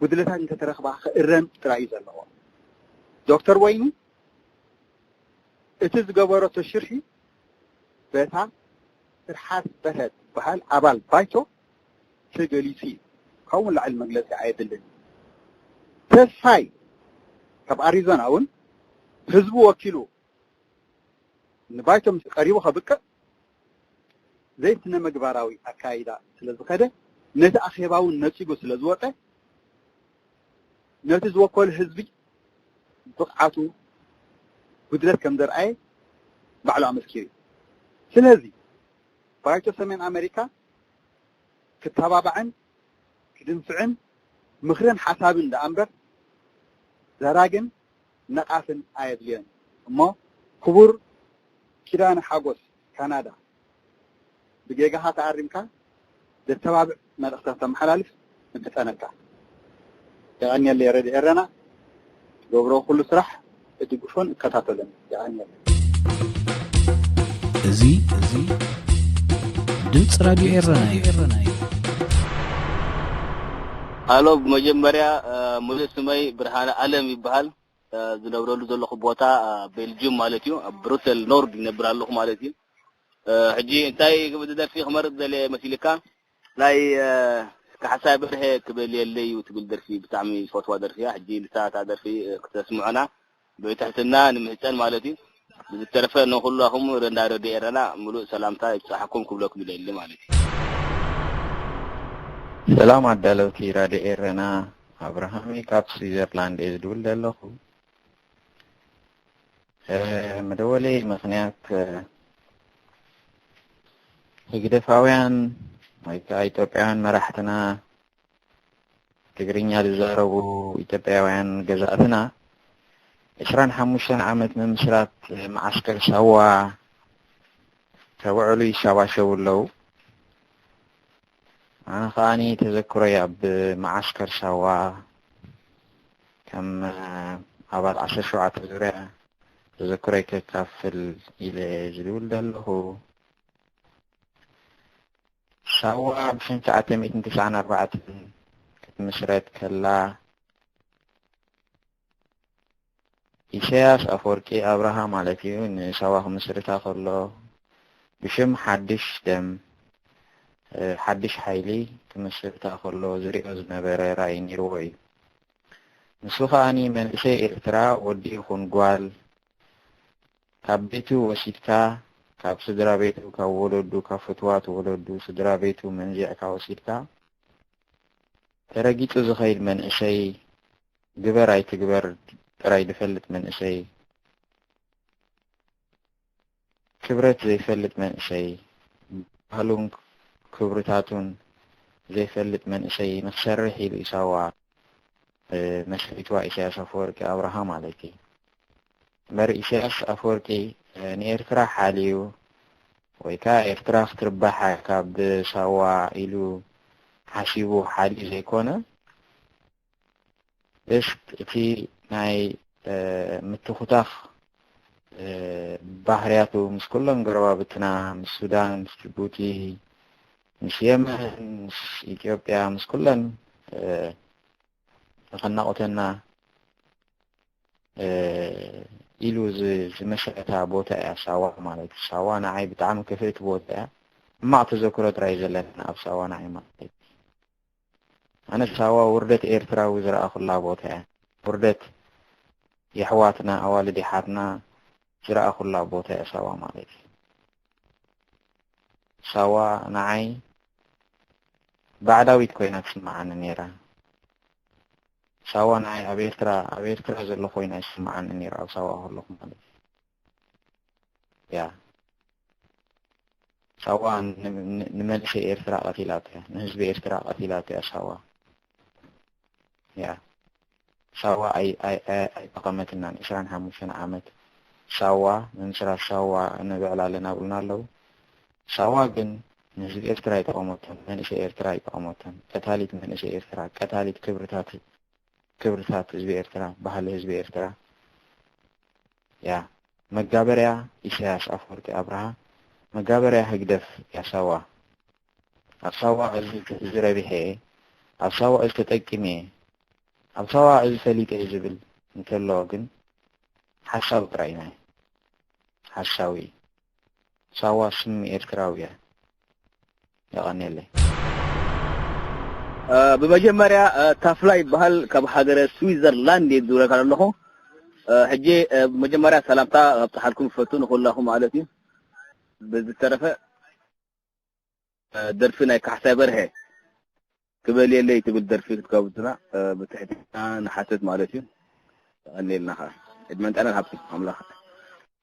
ጉድለታት እንተተረኽባ ክእረም ጥራይ እዩ ዘለዎ። ዶክተር ወይኒ እቲ ዝገበረቶ ሽርሒ በታ ትርሓስ በርሀ ትበሃል ኣባል ባይቶ ተገሊጹ እዩ። ካብኡ ንላዕሊ መግለጺ ኣየድልን። ተስፋይ ካብ ኣሪዞና እውን ህዝቡ ወኪሉ ንባይቶ ምስ ቀሪቡ ከብቅዕ ዘይስነ ምግባራዊ ኣካይዳ ስለ ዝኸደ ነቲ ኣኼባ እውን ነጺጉ ስለ ዝወጸ ነቲ ዝወከሉ ህዝቢ ብቕዓቱ ጉድለት ከም ዘርኣየ ባዕሉ ኣመስኪሩ እዩ። ስለዚ ባይቶ ሰሜን ኣመሪካ ክተባባዕን ክድንፍዕን ምኽርን ሓሳብን ደኣ እምበር ዘራግን ነቓፍን ኣየድልዮን እሞ ክቡር ኪዳነ ሓጎስ ካናዳ ብጌጋኻ ተኣሪምካ ዘተባብዕ መልእኽቲ ከተመሓላልፍ እምሕጸነካ። የቐንየለይ ረድዮ ኤረና ትገብሮ ኩሉ ስራሕ እድግፎን እከታተሎን። የቐንየለይ። እዚ እዚ ድምፂ ራድዮ ኤረና እዩ። ሃሎ፣ ብመጀመርያ ሙሉእ ስመይ ብርሃነ ኣለም ይበሃል። ዝነብረሉ ዘለኹ ቦታ ቤልጅም ማለት እዩ። ኣብ ብሩሰል ኖርድ ይነብር ኣለኹ ማለት እዩ። ሕጂ እንታይ ዝደርፊ ክመርጽ ዘለ መሲልካ? ናይ ካሕሳይ በርሀ ክበል የለይ እዩ ትብል ደርፊ ብጣዕሚ ዝፈትዋ ደርፊ እያ። ሕጂ ንሳ እታ ደርፊ ክተስምዑና ብትሕትና ንምሕጸን ማለት እዩ። ብዝተረፈ ንኹላኹም ረንዳ ረድዮ ኤረና ሙሉእ ሰላምታ ይብጻሕኩም ክብለኩም ይደሊ ማለት እዩ። ሰላም ኣዳለውቲ ራድዮ ኤረና፣ ኣብርሃም ካብ ስዊዘርላንድ እየ ዝድውል ዘለኹ። መደወለይ ምኽንያት ህግደፋውያን ወይ ከዓ ኢትዮጵያውያን መራሕትና ትግርኛ ዝዛረቡ ኢትዮጵያውያን ገዛእትና ዕስራን ሓሙሽተን ዓመት ምምስራት መዓስከር ሳዋ ከብዕሉ ይሻባሸቡ ኣለዉ። ኣነ ከኣኒ ተዘክሮይ ኣብ መዓስከር ሳዋ ከም ኣባል ዓሰርተ ሸውዓተ ዙርያ ተዘክሮይ ከካፍል ኢለ ዝድውል ዘለኹ። ሳዋ ብሽን ትሽዓተ ሚእትን ትስዓን ኣርባዕተን ክትምስረት ከላ ኢሳያስ ኣፈወርቂ ኣብርሃ ማለት እዩ ንሳዋ ክምስርታ ከሎ ብሽም ሓድሽ ደም ሓድሽ ሓይሊ ክምስርታ ከሎ ዝሪኦ ዝነበረ ራእይ ነይርዎ እዩ። ንሱ ከኣኒ መንእሰይ ኤርትራ ወዲ ይኹን ጓል ካብ ቤቱ ወሲድካ ካብ ስድራ ቤቱ ካብ ወለዱ ካብ ፍትዋት ወለዱ ስድራ ቤቱ መንዚዕካ ወሲድካ ተረጊጹ ዝኸይድ መንእሰይ ግበር ኣይትግበር ጥራይ ዝፈልጥ መንእሰይ ክብረት ዘይፈልጥ መንእሰይ ባህሉን ክብርታቱን ዘይፈልጥ መንእሰይ ንክሰርሕ ኢሉ ኢሳዋ መስሪትዋ ኢሳያስ ኣፈወርቂ ኣብርሃ ማለት እዩ። እምበር ኢሳያስ ኣፈወርቂ ንኤርትራ ሓልዩ ወይ ከዓ ኤርትራ ክትርባሕ ካብ ሳዋ ኢሉ ሓሲቡ ሓልዩ ዘይኮነ ደስ እቲ ናይ ምትኹታኽ ባህርያቱ ምስ ኩሎም ጎረባብትና ምስ ሱዳን ምስ ጅቡቲ ምስ የመን ምስ ኢትዮጵያ ምስ ኩለን ተኸናቑተና ኢሉ ዝመሰረታ ቦታ እያ ሳዋ ማለት እዩ። ሳዋ ንዓይ ብጣዕሚ ክፍእቲ ቦታ እያ። ሕማቕ ተዘክሮ ጥራይ ዘለና ኣብ ሳዋ ንዓይ ማለት እዩ። ኣነ ሳዋ ውርደት ኤርትራዊ ዝረኣኹላ ቦታ እያ። ውርደት የሕዋትና ኣዋልድ የሓትና ዝረኣኹላ ቦታ እያ ሳዋ ማለት እዩ። ሳዋ ንዓይ ባዕዳዊት ኮይና ትስምዓኒ ነይራ። ሳዋ ንዓይ ኣብ ኤርትራ ኣብ ኤርትራ ዘሎ ኮይና ይስምዓኒ ነይሩ ኣብ ሳዋ ከለኹ ማለት እዩ። ያ ሳዋ ንመንእሰይ ኤርትራ ቀቲላቶ እያ፣ ንህዝቢ ኤርትራ ቀቲላቶ እያ ሳዋ። ያ ሳዋ ኣይጠቐመትናን። ዕስራን ሓሙሽተን ዓመት ሳዋ ምምስራት ሳዋ ንብዕል ኣለና ብሉና ኣለዉ። ሳዋ ግን ንህዝቢ ኤርትራ ኣይጠቐመቶን፣ መንእሰይ ኤርትራ ኣይጠቐመቶን። ቀታሊት መንእሰይ ኤርትራ፣ ቀታሊት ክብርታት ክብርታት ህዝቢ ኤርትራ፣ ባህሊ ህዝቢ ኤርትራ። ያ መጋበርያ ኢሳያስ ኣፈወርቂ ኣብርሃ፣ መጋበርያ ህግደፍ እያ ሳዋ። ኣብ ሳዋ እዚ ረቢሐ እየ፣ ኣብ ሳዋ እዚ ተጠቂመ እየ፣ ኣብ ሳዋ እዚ ፈሊጠ እየ ዝብል እንተሎ ግን ሓሳዊ ጥራይ ናይ ሓሳዊ እዩ። ሳዋ ስም ኤርትራዊ እያ። የቐንየለይ። ብመጀመርያ ታፍላ ይበሃል ካብ ሃገረ ስዊዘርላንድ እየ ዝድውለካ ዘለኹ። ሕጂ ብመጀመርያ ሰላምታ ኣብፅሓልኩም ይፈቱ ንኩላኹም ማለት እዩ። ብዝተረፈ ደርፊ ናይ ካሕሳይ በርሀ ክበልየለይ ትብል ደርፊ ክትጋብዙና ብትሕትና ንሓትት ማለት እዩ። የቐንየልና ከዓ ዕድመን ጥዕናን ሃብኩም ኣምላኽ።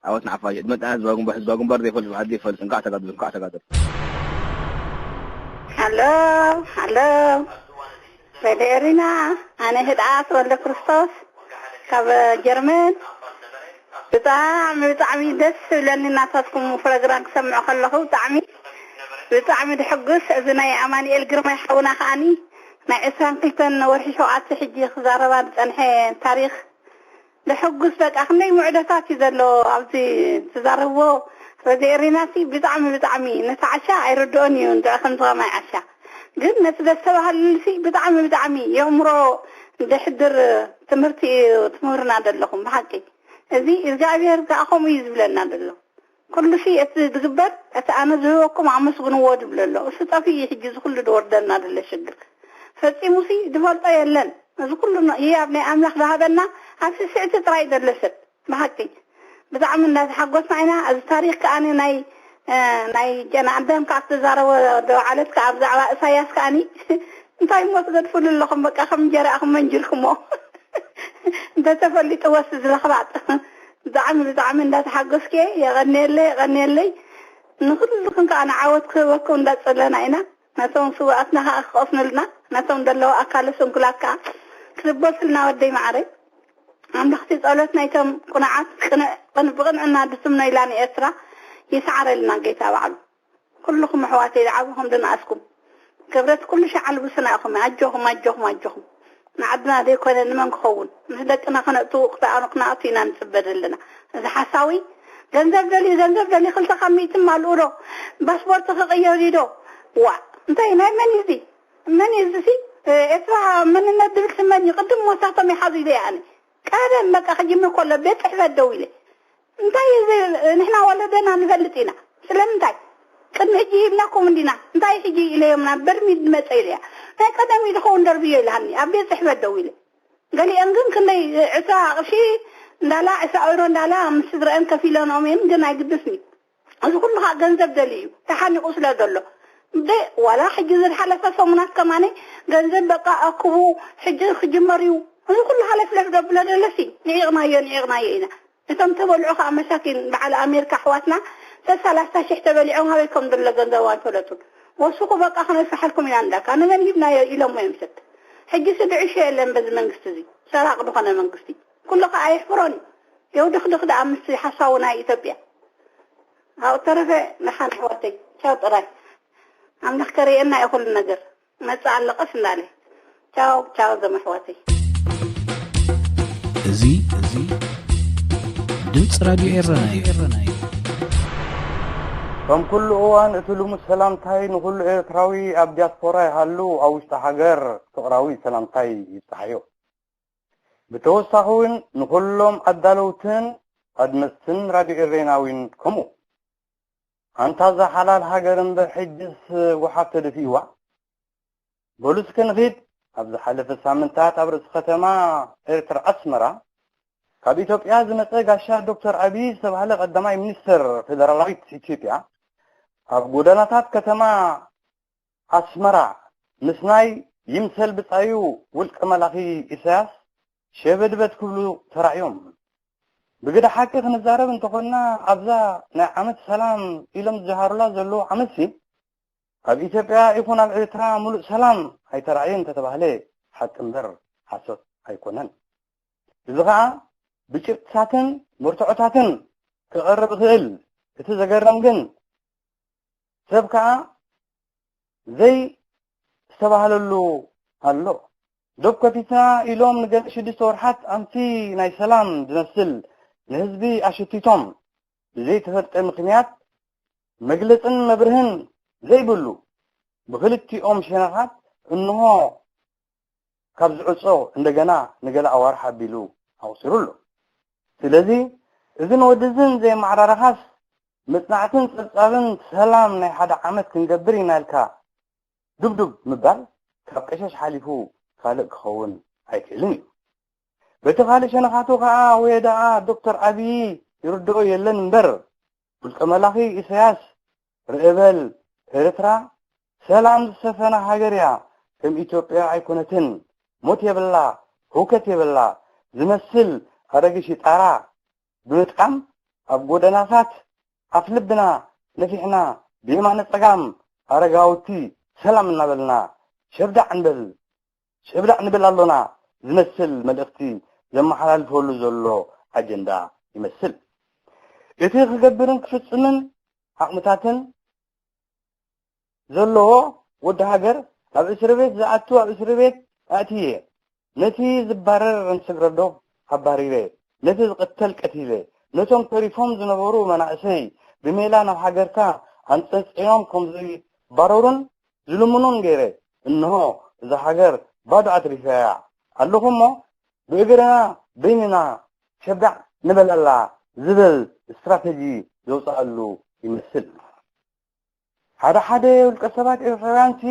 ዓወት ንሓፋሽ። ዕድመን ጥዕናን ህዝባዊ ግንባር። ህዝባዊ ግንባር ዘይፈልጥ በዓል ዘይፈልጥ። እንኳዕ ተጋደልኩም፣ እንኳዕ ተጋደልኩም። ሃሎ ሃሎ ሬድዮ ኤሪና፣ ኣነ ህድኣት ወልደ ክርስቶስ ካብ ጀርመን። ብጣዕሚ ብጣዕሚ ደስ ዝብለኒ እናታትኩም ፕሮግራም ክሰምዖ ከለኹ ብጣዕሚ ብጣዕሚ ድሕጉስ። እዚ ናይ ኣማኑኤል ግርማይ ሓውና ከዓኒ ናይ ዕስራን ክልተን ወርሒ ሸውዓተ ሕጂ ክዛረባ ዝጸንሐ ታሪኽ ድሕጉስ። በቃ ክንደይ ምዕዶታት እዩ ዘሎ ኣብዚ ትዛረብዎ። ረዚ ኤሪናሲ ብጣዕሚ ብጣዕሚ ነቲ ዓሻ ኣይርድኦን እዩ እንድዒ ከምዚ ከማይ ዓሻ። ግን ነቲ ዘስተባህልልሲ ብጣዕሚ ብጣዕሚ የእምሮ ደሕድር ትምህርቲ እዩ ትምህርና ዘለኹም ብሓቂ። እዚ እግዚኣብሔር ከዓ ከምኡ እዩ ዝብለና ዘሎ። ኩሉሲ እቲ ዝግበር እቲ ኣነ ዝህበኩም ኣመስግንዎ ዝብሎ ኣሎ። እሱ ጠፊኡ እዩ ሕጂ እዚ ኩሉ ዝወርደና ዘሎ ሽግር። ፈጺሙሲ ዝፈልጦ የለን። እዚ ኩሉ ህያብ ናይ ኣምላኽ ዝሃበና ኣብ ስስዕቲ ጥራይ ዘሎ ሰብ ብሓቂ ብጣዕሚ እንዳተሓጎስና ኢና። እዚ ታሪኽ ከኣ ናይ ናይ ጀና ኣዳም ከኣ ዝተዛረቦ ዝወዓለት ከኣ ብዛዕባ እሳያስ ከኣኒ እንታይ እሞ ትገድፍሉ ኣለኹም? በቃ ከም እንጀራ ኢኹም መንጅርኩሞ። እንተተፈሊጥዎስ ዝለኽባጥ ብጣዕሚ ብጣዕሚ እንዳተሓጎስኩ እየ። የቐንየለይ የቐንየለይ። ንኹልኹም ከኣ ንዓወት ክህበኩም እንዳጸለና ኢና። ነቶም ስውኣትና ከኣ ክቐስኑልና፣ ነቶም ዘለዉ ኣካለ ስንኩላት ከኣ ክልበሱልና ወደይ መዓረይ። ኣምላኽቲ ጸሎት ናይቶም ቅኑዓት ቅንዕ ብቕንዕና ድስምኖ ኢላ ንኤርትራ ይስዓረልና ጌታ ባዕሉ። ኩልኹም ኣሕዋተይ ዝዓበኹም ዝነኣስኩም ክብረት ኩሉ ሻዕ ኣልብሱና ኢኹም። ኣጆኹም፣ ኣጆኹም፣ ኣጆኹም። ንዓድና ዘይኮነ ንመን ክኸውን? ምስ ደቅና ክነእቱ፣ ክነኣቱ ኢና ንጽበ ዘለና። እዚ ሓሳዊ ገንዘብ ደልዩ፣ ገንዘብ ደልዩ፣ ክልተ ካብ ሚእቲ ማልኡ ዶ? ፓስፖርት ክቕየር እዩ ዶ? ዋ፣ እንታይ ናይ መን እዩ እዚ? መን እዩ እዚ? ኤርትራ መንነት ድብል ስመን እዩ። ቅድም ሞሳቶም ይሓዙ ኢለ ኣነ። ቀደም በቃ ክጅምር ከሎ ቤት ጽሕፈት ደው ኢለ። እንታይ እዩ እዚ? ንሕና ወለደና ንፈልጥ ኢና። ስለምንታይ? ቅድሚ ሕጂ ሂብናኩም እንዲና። እንታይ ሕጂ ኢለዮምና? በርሚል መጸ ኢለያ። ናይ ቀደም እዩ ዝኸውን ደርብዮ ኢልሃኒ። ኣብ ቤት ጽሕፈት ደው ኢለ። ገሊአን ግን ክንደይ ዕስራ ቅርሺ እንዳላ፣ ዕስራ ዩሮ እንዳላ ምስ ስድረአን ከፊለንኦም እየን፣ ግን ኣይግድስን እዩ። እዚ ኩሉ ከዓ ገንዘብ ደልዩ እዩ፣ ተሓኒቑ ስለ ዘሎ። እንደ ዋላ ሕጂ ዝሓለፈ ሰሙናት ከማነ ገንዘብ በቃ ኣክቡ፣ ሕጂ ክጅመር እዩ። እዚ ኩሉ ሓለፍለፍ ደብሎ ደለሲ ንዒቕናዮ፣ ንዒቕናዮ ኢና። እቶም ተበልዑ ከዓ መሳኪን በዓል ኣሜሪካ ኣሕዋትና ሰላሳ ሽሕ ተበሊዖም ኣበይ ከም ዘሎ ገንዘብ ኣይፈለጡን። ወስኹ በቃ ክነስርሓልኩም ኢና እንዳካ ንመን ሂብናዮ ኢሎሞ እዮም ሰብ። ሕጂ ስዲ ዕሾ የለን በዚ መንግስቲ እዚ፣ ሰራቕ ዝኾነ መንግስቲ። ኩሉ ከዓ የሕፍሮን እዩ። የውድኽድኽ ደኣ ምስ ሓሳዊ ናይ ኢትዮጵያ። ኣብኡ ተረፈ ንሓን ኣሕዋተይ ቻው ጥራይ። ኣምላኽ ከርእየና እዩ ኩሉ ነገር። መጽእ ኣሎ ቀስ እንዳለ። ቻው ቻው ዘመሕዋተይ። እዚ እዚ ድምፂ ራድዮ ኤረና እዩ። ከም ኩሉ እዋን እቲ ልሙድ ሰላምታይ ንኹሉ ኤርትራዊ ኣብ ዲያስፖራ ይሃሉ ኣብ ውሽጢ ሃገር ፍቕራዊ ሰላምታይ ይብጽሓዮ። ብተወሳኺ እውን ንኹሎም ኣዳለውትን ኣድመፅትን ራድዮ ኤረና እውን ከምኡ። ኣንታ እዛ ሓላል ሃገር እምበር ሕጅስ ጎሓፍ ተደፊእዋ። በሉ እስከ ንኺድ። ኣብ ዝሓለፈ ሳምንታት ኣብ ርእሲ ከተማ ኤርትራ ኣስመራ ካብ ኢትዮጵያ ዝመጸ ጋሻ ዶክተር ኣብይ ዝተባህለ ቀዳማይ ሚኒስተር ፌደራላዊት ኢትዮጵያ ኣብ ጎደናታት ከተማ ኣስመራ ምስ ናይ ይምሰል ብጻዩ ውልቀ መላኺ ኢሳያስ ሸበድበድ ክብሉ ተራእዮም። ብግደ ሓቂ ክንዛረብ እንተኾንና ኣብዛ ናይ ዓመት ሰላም ኢሎም ዝጀሃሩላ ዘለዉ ዓመትሲ ኣብ ኢትዮጵያ ይኹን ኣብ ኤርትራ ሙሉእ ሰላም ኣይተራእየን እንተተባህለ ሓቂ እምበር ሓሶት ኣይኮነን። እዚ ኸኣ ብጭብጥታትን መርትዖታትን ክቐርብ ይኽእል። እቲ ዘገርም ግን ሰብ ከኣ ዘይ ዝተባህለሉ ኣሎ። ዶብ ከፊትና ኢሎም ንገለ ሽዱሽተ ወርሓት ኣምቲ ናይ ሰላም ዝመስል ንህዝቢ ኣሸቲቶም ብዘይተፈልጠ ምኽንያት መግለጽን መብርህን ዘይብሉ ብኽልቲኦም ሸነኻት እንሆ ካብ ዝዕጾ እንደገና ንገለ ኣዋርሕ ኣቢሉ ኣቑጺሩ ኣሎ። ስለዚ እዝን ወድዝን ዘየመዓራረኻስ መጽናዕትን ጸብጻብን ሰላም ናይ ሓደ ዓመት ክንገብር ኢና ኢልካ ዱብዱብ ምባል ካብ ቀሸሽ ሓሊፉ ካልእ ክኸውን ኣይክእልን እዩ። በቲ ካልእ ሸነኻቱ ከኣ ወይ ደኣ ዶክተር ኣብዪ ይርድኦ የለን እምበር ውልቀ መላኺ ኢሳያስ ርእ በል ኤርትራ ሰላም ዝሰፈና ሃገር እያ፣ ከም ኢትዮጵያ ኣይኮነትን፣ ሞት የብላ፣ ህውከት የብላ ዝመስል ኣረጊት ሽጣራ ብምጥቃም ኣብ ጎደናታት ኣፍ ልብና ነፊሕና ብየማነ ጸጋም ኣረጋውቲ ሰላም እናበልና ሸብዳዕ ንበል ሸብዳዕ ንብል ኣሎና ዝመስል መልእኽቲ ዘመሓላልፈሉ ዘሎ ኣጀንዳ ይመስል። እቲ ክገብርን ክፍጽምን ዓቕምታትን ዘለዎ ወዲ ሃገር ኣብ እስሪ ቤት ዝኣቱ ኣብ እስሪ ቤት ኣእትየ፣ ነቲ ዝባረር ንስግረዶብ ኣባሪረ፣ ነቲ ዝቕተል ቀቲለ፣ ነቶም ተሪፎም ዝነበሩ መናእሰይ ብሜላ ናብ ሃገርካ ኣንጸንጺኖም ከም ዝባረሩን ዝልምኑን ገይረ፣ እንሆ እዛ ሃገር ባዶ ኣትሪፈያ ኣለኹ እሞ ብእግርና በይንና ሸብዳዕ ንበለላ ዝብል ስትራተጂ ዘውፅኣሉ ይመስል። ሓደ ሓደ ውልቀ ሰባት ኤርትራውያንሲ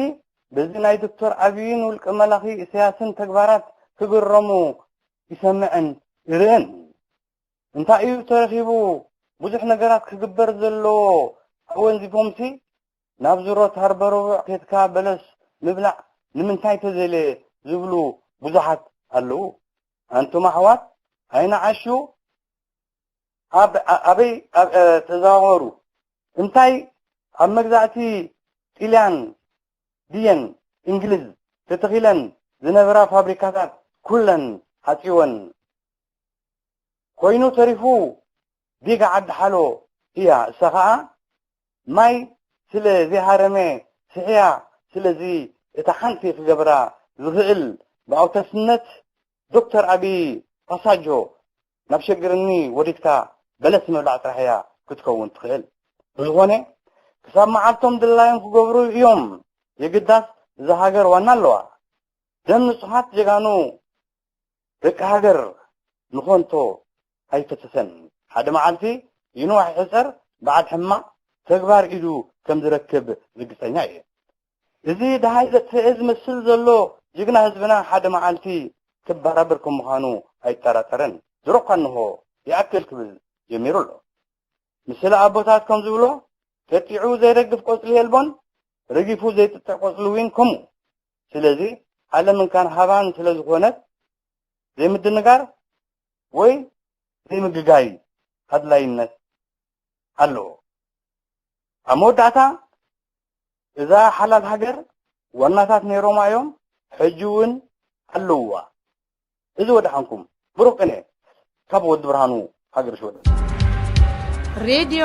በዚ ናይ ዶክተር ኣብይን ውልቀ መላኺ ኢሳያስን ተግባራት ክግረሙ ይሰምዕን ይርእን። እንታይ እዩ ተረኺቡ? ብዙሕ ነገራት ክግበር ዘለዎ ኣወንዚፎምሲ ናብ ዝሮት ሃርበረቡዕ ኬድካ በለስ ምብላዕ ንምንታይ ተዘይለ ዝብሉ ብዙሓት ኣለዉ። ኣንቱም ኣሕዋት ኣይንዓሹ፣ ኣብ ኣበይ ተዘዋወሩ። እንታይ ኣብ መግዛእቲ ጥልያን ድየን እንግሊዝ ተተኺለን ዝነበራ ፋብሪካታት ኩለን ዓጽወን። ኮይኑ ተሪፉ ዲጋ ዓዲ ሓሎ እያ። እሳ ኸኣ ማይ ስለ ዘይሃረመ ስሕያ ስለዚ እታ ሓንቲ ክገብራ ዝኽእል ብኣውተስነት ዶክተር ኣብይ ፋሳጆ ናብ ሸግርኒ ወሪድካ በለስ ምብላዕ ጥራሕ እያ ክትከውን ትኽእል። ብዝኾነ ክሳብ መዓልቶም ድላዮም ክገብሩ እዮም። የግዳስ እዛ ሃገር ዋና ኣለዋ። ደም ንጹሃት ጀጋኑ ደቂ ሃገር ንኾንቶ ኣይፈሰሰን። ሓደ መዓልቲ ይንዋሕ ይሕጸር በዓል ሕማቕ ተግባር ኢዱ ከም ዝረክብ ርግጸኛ እየ። እዚ ደሃይ ዘጥፍኤ ዝመስል ዘሎ ጅግና ህዝብና ሓደ መዓልቲ ክበራበር ከም ምዃኑ ኣይጠራጠረን። ድሮ እኳ እንሆ ይኣክል ክብል ጀሚሩ ኣሎ። ምስለ ኣቦታት ከም ዝብሎ፣ ጠጢዑ ዘይረግፍ ቆጽሊ የልቦን፣ ረጊፉ ዘይጥጥዕ ቆጽሊ እውን ከምኡ። ስለዚ ዓለም እንካን ሃባን ስለ ዝኾነት፣ ዘይምድንጋር ወይ ዘይምግጋይ ኣድላይነት ኣለዎ። ኣብ መወዳእታ፣ እዛ ሓላል ሃገር ዋናታት ነይሮማ እዮም፣ ሕጂ እውን ኣለውዋ። እዚ ወደሓንኩም። ብሩኽ ቅኔ ካብ ወዲ ብርሃኑ ሃገር ሽወደን። ሬድዮ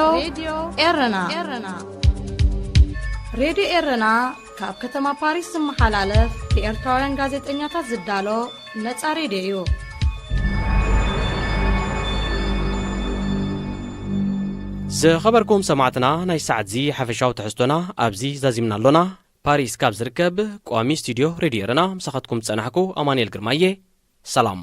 ኤረና። ሬድዮ ኤረና ካብ ከተማ ፓሪስ ዝመሓላለፍ ብኤርትራውያን ጋዜጠኛታት ዝዳሎ ነጻ ሬድዮ እዩ። ዝኸበርኩም ሰማዕትና፣ ናይ ሰዓትዚ ሓፈሻዊ ትሕዝቶና ኣብዚ ዛዚምና ኣሎና። ፓሪስ ካብ ዝርከብ ቋሚ ስቱድዮ ሬድዮ ኤረና ምሳኻትኩም ዝጸናሕኩ ኣማኑኤል ግርማየ። ሰላም።